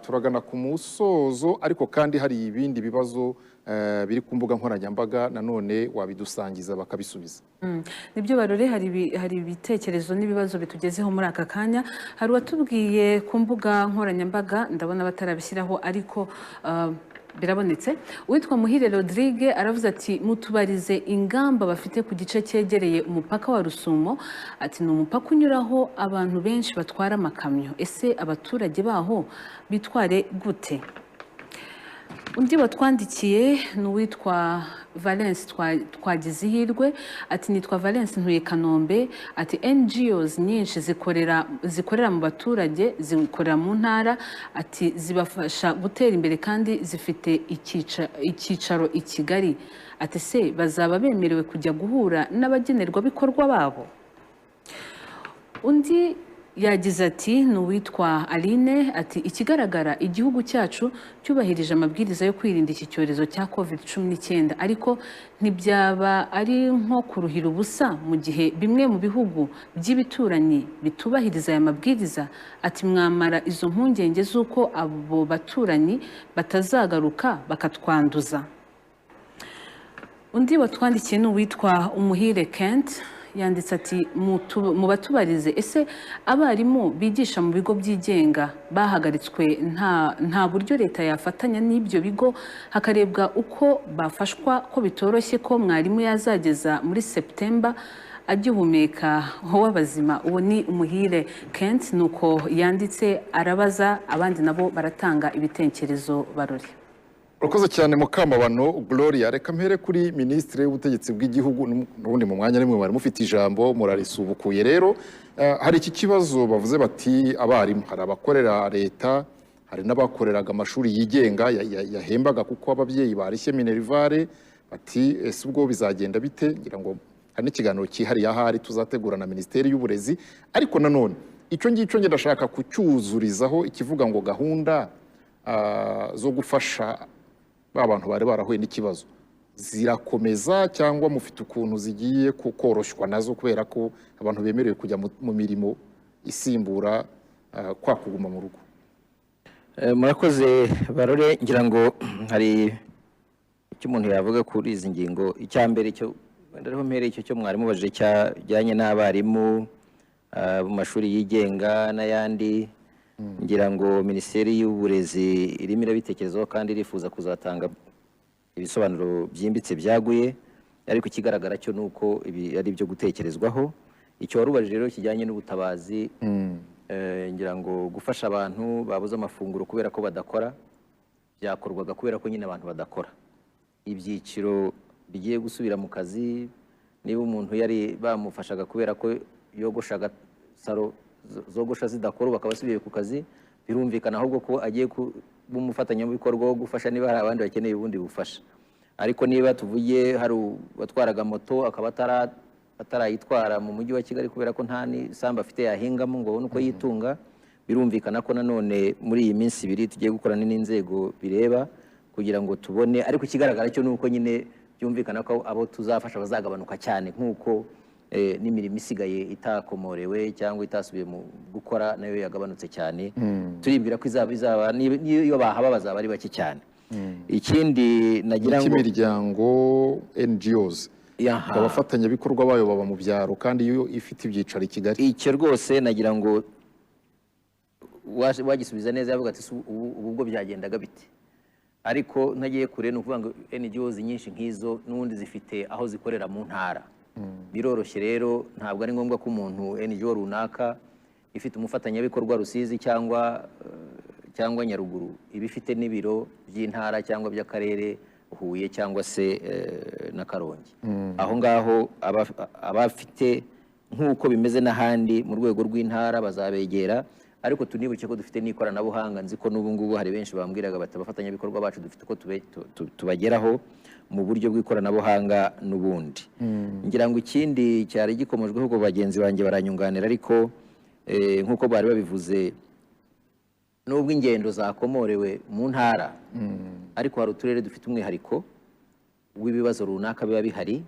turagana ku musozo, ariko kandi hari ibindi bibazo biri ku mbuga nkoranyambaga nanone wabidusangiza bakabisubiza. Nibyo Barore, hari ibitekerezo n'ibibazo bitugezeho muri aka kanya. Hari uwatubwiye ku mbuga nkoranyambaga, ndabona batarabishyiraho ariko birabonetse. Uwitwa Muhire Rodrigue aravuze ati mutubarize ingamba bafite ku gice cyegereye umupaka wa Rusumo. Ati ni umupaka unyuraho abantu benshi batwara amakamyo, ese abaturage baho bitware gute? Undi watwandikiye ni uwitwa Valence Twagizihirwe, ati nitwa Valence ntuye Kanombe. Ati NGOs nyinshi zikorera mu baturage, zikorera mu ntara, ati zibafasha gutera imbere kandi zifite icyicaro i Kigali. Ati se bazaba bemerewe kujya guhura n'abagenerwabikorwa babo? Undi yagize ati ni uwitwa Aline, ati ikigaragara igihugu cyacu cyubahirije amabwiriza yo kwirinda iki cyorezo cya COVID-19, ariko ntibyaba ari nko kuruhira ubusa mu gihe bimwe mu bihugu by'ibituranyi bitubahiriza aya mabwiriza. Ati mwamara izo mpungenge z'uko abo baturanyi batazagaruka bakatwanduza. Undi watwandikiye ni uwitwa Umuhire Kent, yanditse ati mubatubarize ese abarimu bigisha mu bigo byigenga bahagaritswe nta buryo leta yafatanya n'ibyo bigo hakarebwa uko bafashwa, ko bitoroshye ko mwarimu yazageza muri September agihumeka w'abazima. Uwo ni Umuhire Kent, nuko yanditse arabaza, abandi nabo baratanga ibitekerezo. Barore. Urakoze cyane Mukamabano Gloria. Reka mpere kuri Minisitiri w'Ubutegetsi bw'Igihugu, n'ubundi mu mwanya rimwe mwari mufite ijambo murarisubukuye. Rero hari iki kibazo bavuze bati abarimu, hari abakorera leta, hari n'abakoreraga amashuri yigenga yahembaga kuko ababyeyi barishye minerivare, bati ese ubwo bizagenda bite? Ngira ngo hari n'ikiganiro cyihariye ahari tuzategura na Minisiteri y'Uburezi. Ariko nanone icyo ngicyo njye ndashaka kucyuzurizaho ikivuga ngo gahunda zo gufasha ba bantu bari barahuye n'ikibazo zirakomeza, cyangwa mufite ukuntu zigiye koroshywa nazo kubera ko abantu bemerewe kujya mu mirimo isimbura kwa kuguma mu rugo? Murakoze Barore. Ngira ngo hari icyo umuntu yavuga kuri izi ngingo. Icya mbere cyo wenda ariho mpereye icyo cyo mwarimu bajije cyajyanye n'abarimu mu mashuri yigenga n'ayandi, ngira ngo Minisiteri y'Uburezi irimo irabitekerezaho kandi irifuza kuzatanga ibisobanuro byimbitse byaguye, ariko ikigaragara cyo nuko ibi ari byo gutekerezwaho. Icyo warubajije rero kijyanye n'ubutabazi, ngira ngo gufasha abantu babuze amafunguro kubera ko badakora, byakorwaga kubera ko nyine abantu badakora. Ibyiciro bigiye gusubira mu kazi, niba umuntu yari bamufashaga kubera ko yogoshaga saro zogosha zidakora bakaba basubiye ku kazi, birumvikana ahubwo ko agiye kuba umufatanyabikorwa wo gufasha niba hari abandi bakeneye ubundi bufasha. Ariko niba tuvuye hari uwatwaraga moto akaba atarayitwara mu mujyi wa Kigali kubera ko nta n'isambu afite yahingamo ngo abone uko yitunga, birumvikana ko nanone muri iyi minsi ibiri tugiye gukorana n'inzego bireba kugira ngo tubone. Ariko ikigaragara cyo nuko nyine byumvikana ko abo tuzafasha bazagabanuka cyane, nk'uko n'imirimo isigaye itakomorewe cyangwa itasubiye mu gukora nayo yagabanutse cyane. Turibwira ko izaba niyo bahaba bazaba ari bake cyane. Ikindi nagira ngo imiryango NGOs abafatanyabikorwa bayo baba mu byaro kandi iyo ifite ibyicaro i Kigali. Icyo rwose nagira ngo wagisubiza neza, yavuga ati ubu ubwo byagendaga bite? Ariko ntagiye kure, ni ukuvuga ngo NGOs nyinshi nk'izo n'ubundi zifite aho zikorera mu ntara. Biroroshye rero, ntabwo ari ngombwa ko umuntu NGO runaka ifite umufatanyabikorwa Rusizi cyangwa Nyaruguru iba ifite n'ibiro by'intara cyangwa by'akarere Huye cyangwa se na Karongi. Aho ngaho abafite nk'uko bimeze n'ahandi mu rwego rw'intara bazabegera. Ariko tunibuke ko dufite n'ikoranabuhanga, nzi ko n'ubu ngubu hari benshi bambwiraga bati abafatanyabikorwa bacu dufite uko tubageraho mu buryo bw'ikoranabuhanga n'ubundi. Ngira ngo ikindi cyari gikomojweho ko bagenzi banjye baranyunganira, ariko nk'uko bari babivuze, Nubwo ingendo zakomorewe mu ntara, ariko hari uturere dufite umwihariko w'ibibazo runaka biba bihari.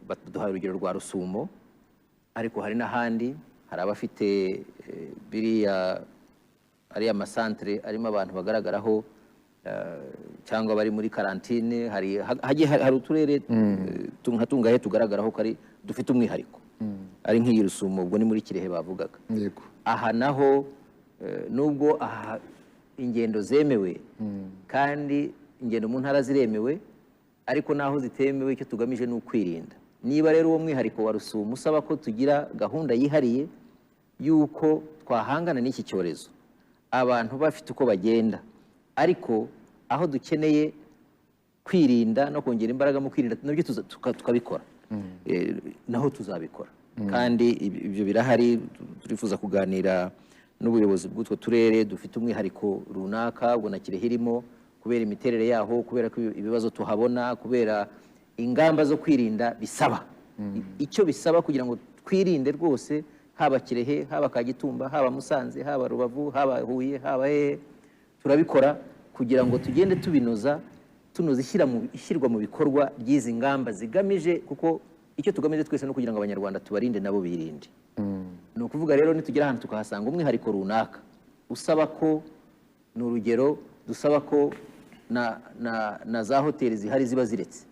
Baduhaye urugero rwa Rusumo, ariko hari n'ahandi hari abafite biriya ariya masantere arimo abantu bagaragaraho cyangwa bari muri karantine. Hari hagiye hari uturere nka tungahe tugaragaraho ko ari dufite umwihariko, ari nk'iyi Rusumo, ubwo ni muri Kirehe bavugaga. Aha naho nubwo aha ingendo zemewe kandi ingendo mu ntara ziremewe, ariko naho zitemewe icyo tugamije ni ukwirinda. Niba rero uwo mwihariko wa Rusumo usaba ko tugira gahunda yihariye y'uko twahangana n'iki cyorezo, abantu bafite uko bagenda, ariko aho dukeneye kwirinda no kongera imbaraga mu kwirinda nabyo tukabikora, naho tuzabikora. Kandi ibyo birahari, turifuza kuganira n'ubuyobozi bw'utwo turere dufite umwihariko runaka, ubwo na Kirehe irimo, kubera imiterere yaho, kubera ko ibibazo tuhabona, kubera ingamba zo kwirinda bisaba. Icyo bisaba kugira ngo twirinde rwose, haba Kirehe, haba Kagitumba, haba Musanze, haba Rubavu, haba Huye, haba hehe, turabikora kugira ngo tugende tubinoza, tunoza ishyirwa mu bikorwa ry'izi ngamba zigamije, kuko icyo tugamije twese no kugira ngo Abanyarwanda tubarinde nabo birinde. Ni ukuvuga rero nitugera ahantu tukahasanga umwihariko runaka usaba ko, ni urugero dusaba ko na za hoteli zihari ziba ziretse.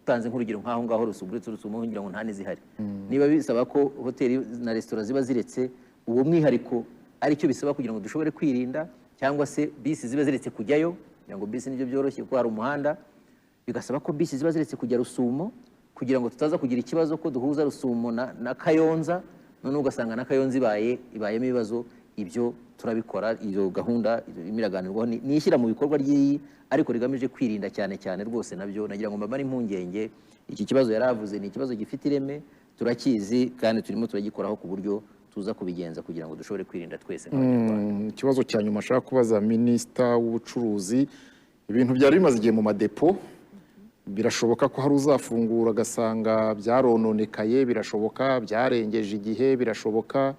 Utanze nk'urugero nk'aho ngaho Rusumo, uretse Rusumo ngira ngo nta n'izihari. Niba bisaba ko hoteli na resitora ziba ziretse, uwo mwihariko aricyo bisaba kugira ngo dushobore kwirinda, cyangwa se bisi ziba ziretse kujyayo, kugira ngo bisi nibyo byoroshye kuko hari umuhanda, bigasaba ko bisi ziba ziretse kujya Rusumo kugira ngo tutaza kugira ikibazo ko duhuza Rusumo na Kayonza, none ugasanga na Kayonza ibayemo ibibazo. Ibyo turabikora, iyo gahunda imiraganirwaho ni ishyira mu bikorwa ry'iyi, ariko rigamije kwirinda cyane cyane rwose. Nabyo nagira ngo mbamare impungenge, iki kibazo yaravuze ni ikibazo gifite ireme, turakizi kandi turimo turagikoraho ku buryo tuza kubigenza kugira ngo dushobore kwirinda twese nk'Abanyarwanda. Ikibazo cya nyuma ashaka kubaza Minisita w'Ubucuruzi, ibintu byari bimaze igihe mu madepo, birashoboka ko hari uzafungura agasanga byarononekaye, birashoboka byarengeje igihe, birashoboka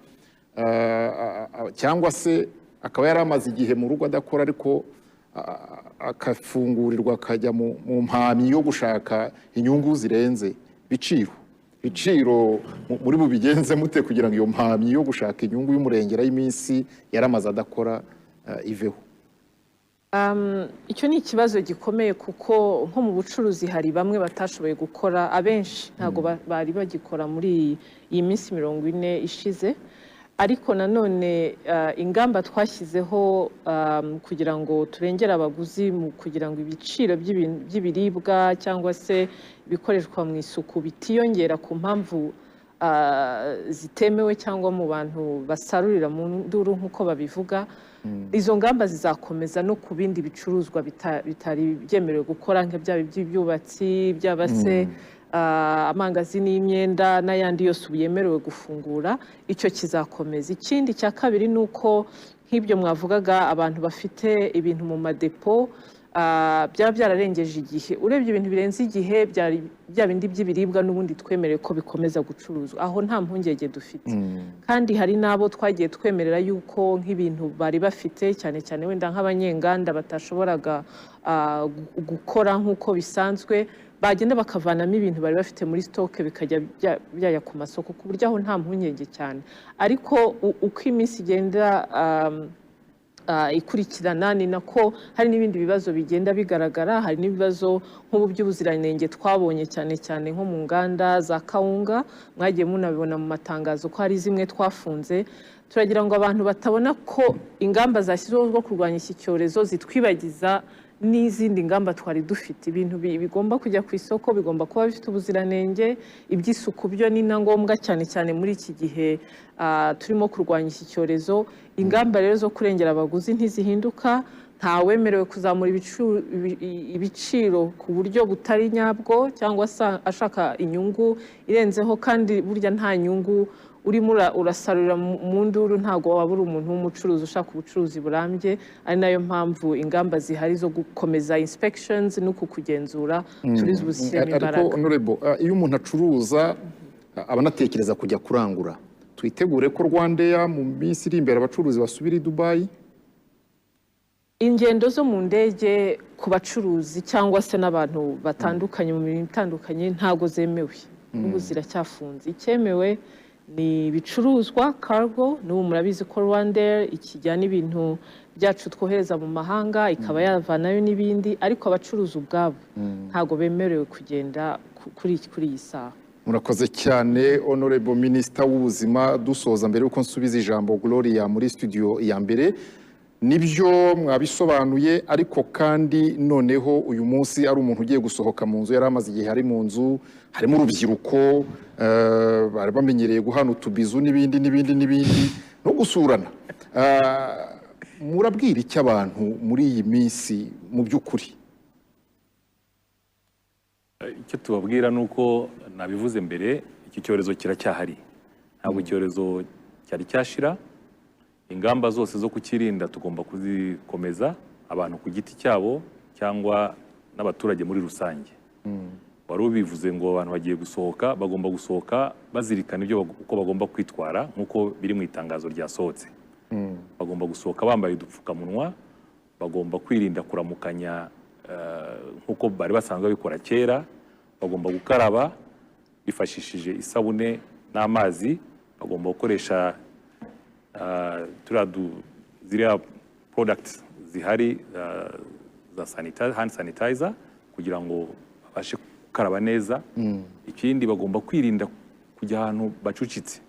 cyangwa se akaba yari amaze igihe mu rugo adakora, ariko akafungurirwa akajya mu mpamyi yo gushaka inyungu zirenze ibiciro. Ibiciro muri bubigenze mute kugira ngo iyo mpamyi yo gushaka inyungu y'umurengera y'iminsi yaramaze adakora iveho? Icyo ni ikibazo gikomeye, kuko nko mu bucuruzi hari bamwe batashoboye gukora, abenshi ntabwo bari bagikora muri iyi minsi 40 ishize. Ariko nanone ingamba twashyizeho kugira ngo turengere abaguzi, kugira ngo ibiciro by'ibiribwa cyangwa se ibikoreshwa mu isuku bitiyongera ku mpamvu zitemewe cyangwa mu bantu basarurira mu nduru nk'uko babivuga, izo ngamba zizakomeza no ku bindi bicuruzwa bitari byemerewe gukora, nk'ibyaba iby'ubwubatsi, byaba se amangazini y'imyenda n'ayandi yose ubu yemerewe gufungura, icyo kizakomeza. Ikindi cya kabiri ni uko nk'ibyo mwavugaga, abantu bafite ibintu mu madepo byaba byararengeje igihe, urebye ibintu birenze igihe bya bindi by'ibiribwa n'ubundi twemerewe ko bikomeza gucuruzwa, aho nta mpungenge dufite. Kandi hari n'abo twagiye twemerera yuko nk'ibintu bari bafite, cyane cyane wenda nk'abanyenganda batashoboraga gukora nk'uko bisanzwe, bagenda bakavanamo ibintu bari bafite muri stoke bikajya byajya ku masoko, ku buryo aho nta mpungenge cyane. Ariko uko iminsi igenda ikurikirana ni nako hari n'ibindi bibazo bigenda bigaragara. Hari n'ibibazo nk'ubu by'ubuziranenge twabonye cyane cyane nko mu nganda za kawunga, mwagiye munabibona mu matangazo ko hari zimwe twafunze. Turagira ngo abantu batabona ko ingamba zashyizweho zo kurwanya iki cyorezo zitwibagiza n'izindi ngamba twari dufite. Ibintu bigomba kujya ku isoko bigomba kuba bifite ubuziranenge, iby'isuku byo ni na ngombwa cyane cyane muri iki gihe turimo kurwanya iki cyorezo. Ingamba rero zo kurengera abaguzi ntizihinduka, ntawemerewe kuzamura ibiciro ku buryo butari nyabwo cyangwa se ashaka inyungu irenzeho, kandi burya nta nyungu urimo urasarurira mu nduru, ntabwo waba uri umuntu w'umucuruzi ushaka ubucuruzi burambye. Ari nayo mpamvu ingamba zihari zo gukomeza inspections n'uku kugenzura turizi bushyiremo imbaraga. Ariko honorable, iyo umuntu acuruza aba anatekereza kujya kurangura. Twitegure ko RwandAir mu minsi iri imbere abacuruzi basubira i Dubai? Ingendo zo mu ndege ku bacuruzi cyangwa se n'abantu batandukanye mu mirimo itandukanye ntago zemewe, n'ubu ziracyafunze. Icyemewe ni ibicuruzwa, cargo. N'ubu murabizi ko RwandAir ikijyana ibintu byacu twohereza mu mahanga, ikaba yavanayo n'ibindi, ariko abacuruzi ubwabo ntago bemerewe kugenda kuri iyi saha. Murakoze cyane, Honorable Minister w'Ubuzima. Dusoza, mbere yuko nsubiza ijambo Gloria muri studio ya mbere, nibyo mwabisobanuye, ariko kandi noneho uyu munsi ari umuntu ugiye gusohoka mu nzu, yari amaze igihe ari mu nzu, harimo urubyiruko, bari bamenyereye guhana utubizu n'ibindi n'ibindi n'ibindi no gusurana. Murabwira icyo abantu muri iyi minsi mu by'ukuri? Icyo tubabwira ni uko nabivuze mbere, iki cyorezo kiracyahari, ntabwo icyorezo cyari cyashira. Ingamba zose zo kukirinda tugomba kuzikomeza, abantu ku giti cyabo cyangwa n'abaturage muri rusange. Wari ubivuze ngo abantu bagiye gusohoka, bagomba gusohoka bazirikana ibyo uko bagomba kwitwara nk'uko biri mu itangazo ryasohotse. Bagomba gusohoka bambaye udupfukamunwa, bagomba kwirinda kuramukanya nk'uko bari basanzwe babikora kera, bagomba gukaraba bifashishije isabune n'amazi, bagomba gukoresha turiya ziriya products zihari za hand sanitizer kugira ngo babashe gukaraba neza. Ikindi, bagomba kwirinda kujya ahantu bacucitse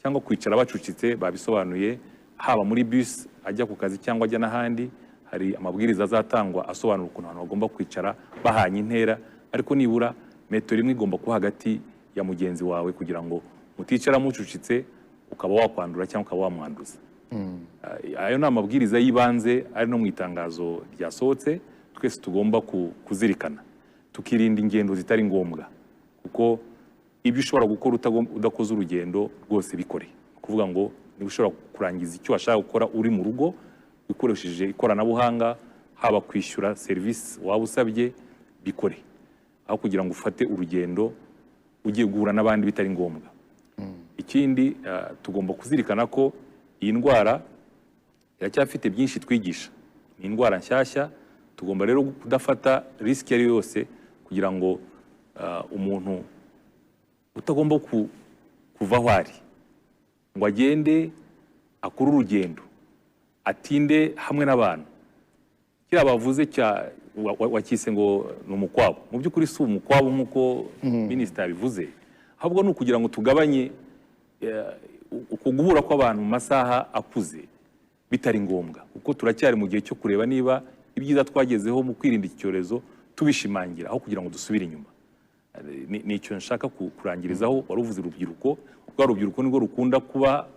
cyangwa kwicara bacucitse. Babisobanuye, haba muri bus ajya ku kazi cyangwa ajya n'ahandi, hari amabwiriza azatangwa asobanura ukuntu abantu bagomba kwicara bahanye intera, ariko nibura metero imwe igomba kuba hagati ya mugenzi wawe kugira ngo muticara mucucitse ukaba wakwandura cyangwa ukaba wamwanduza. Ayo ni amabwiriza y'ibanze ari no mu itangazo ryasohotse twese tugomba kuzirikana, tukirinda ingendo zitari ngombwa, kuko ibyo ushobora gukora udakoze urugendo rwose bikore. Ni ukuvuga ngo niba ushobora kurangiza icyo washaka gukora uri mu rugo ukoresheje ikoranabuhanga, haba kwishyura serivisi waba usabye, bikore aho kugira ngo ufate urugendo ugiye guhura n'abandi bitari ngombwa. Ikindi, tugomba kuzirikana ko iyi ndwara iracyafite byinshi twigisha, ni indwara nshyashya. Tugomba rero kudafata risque iyo ari yo yose kugira ngo umuntu utagomba kuva aho ari ngo agende akore urugendo, atinde hamwe n'abantu. Kiriya bavuze cya wakise ngo ni umukwabo, mu by'ukuri si umukwabo nk'uko minisita yabivuze, ahubwo ni ukugira ngo tugabanye uku guhura kw'abantu mu masaha akuze bitari ngombwa, kuko turacyari mu gihe cyo kureba niba ibyiza twagezeho mu kwirinda iki cyorezo tubishimangira aho kugira ngo dusubire inyuma. Ni icyo nshaka kurangirizaho. Wari uvuze urubyiruko, rwa rubyiruko nirwo rukunda kuba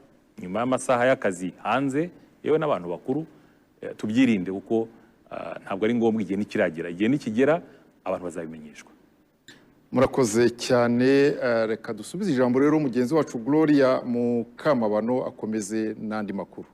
nyuma y'amasaha y'akazi hanze, yewe n'abantu bakuru. Tubyirinde kuko ntabwo ari ngombwa, igihe ntikiragera. Igihe nikigera abantu bazabimenyeshwa. Murakoze cyane. Reka dusubize ijambo rero mugenzi wacu Gloria Mukamabano akomeze n'andi makuru.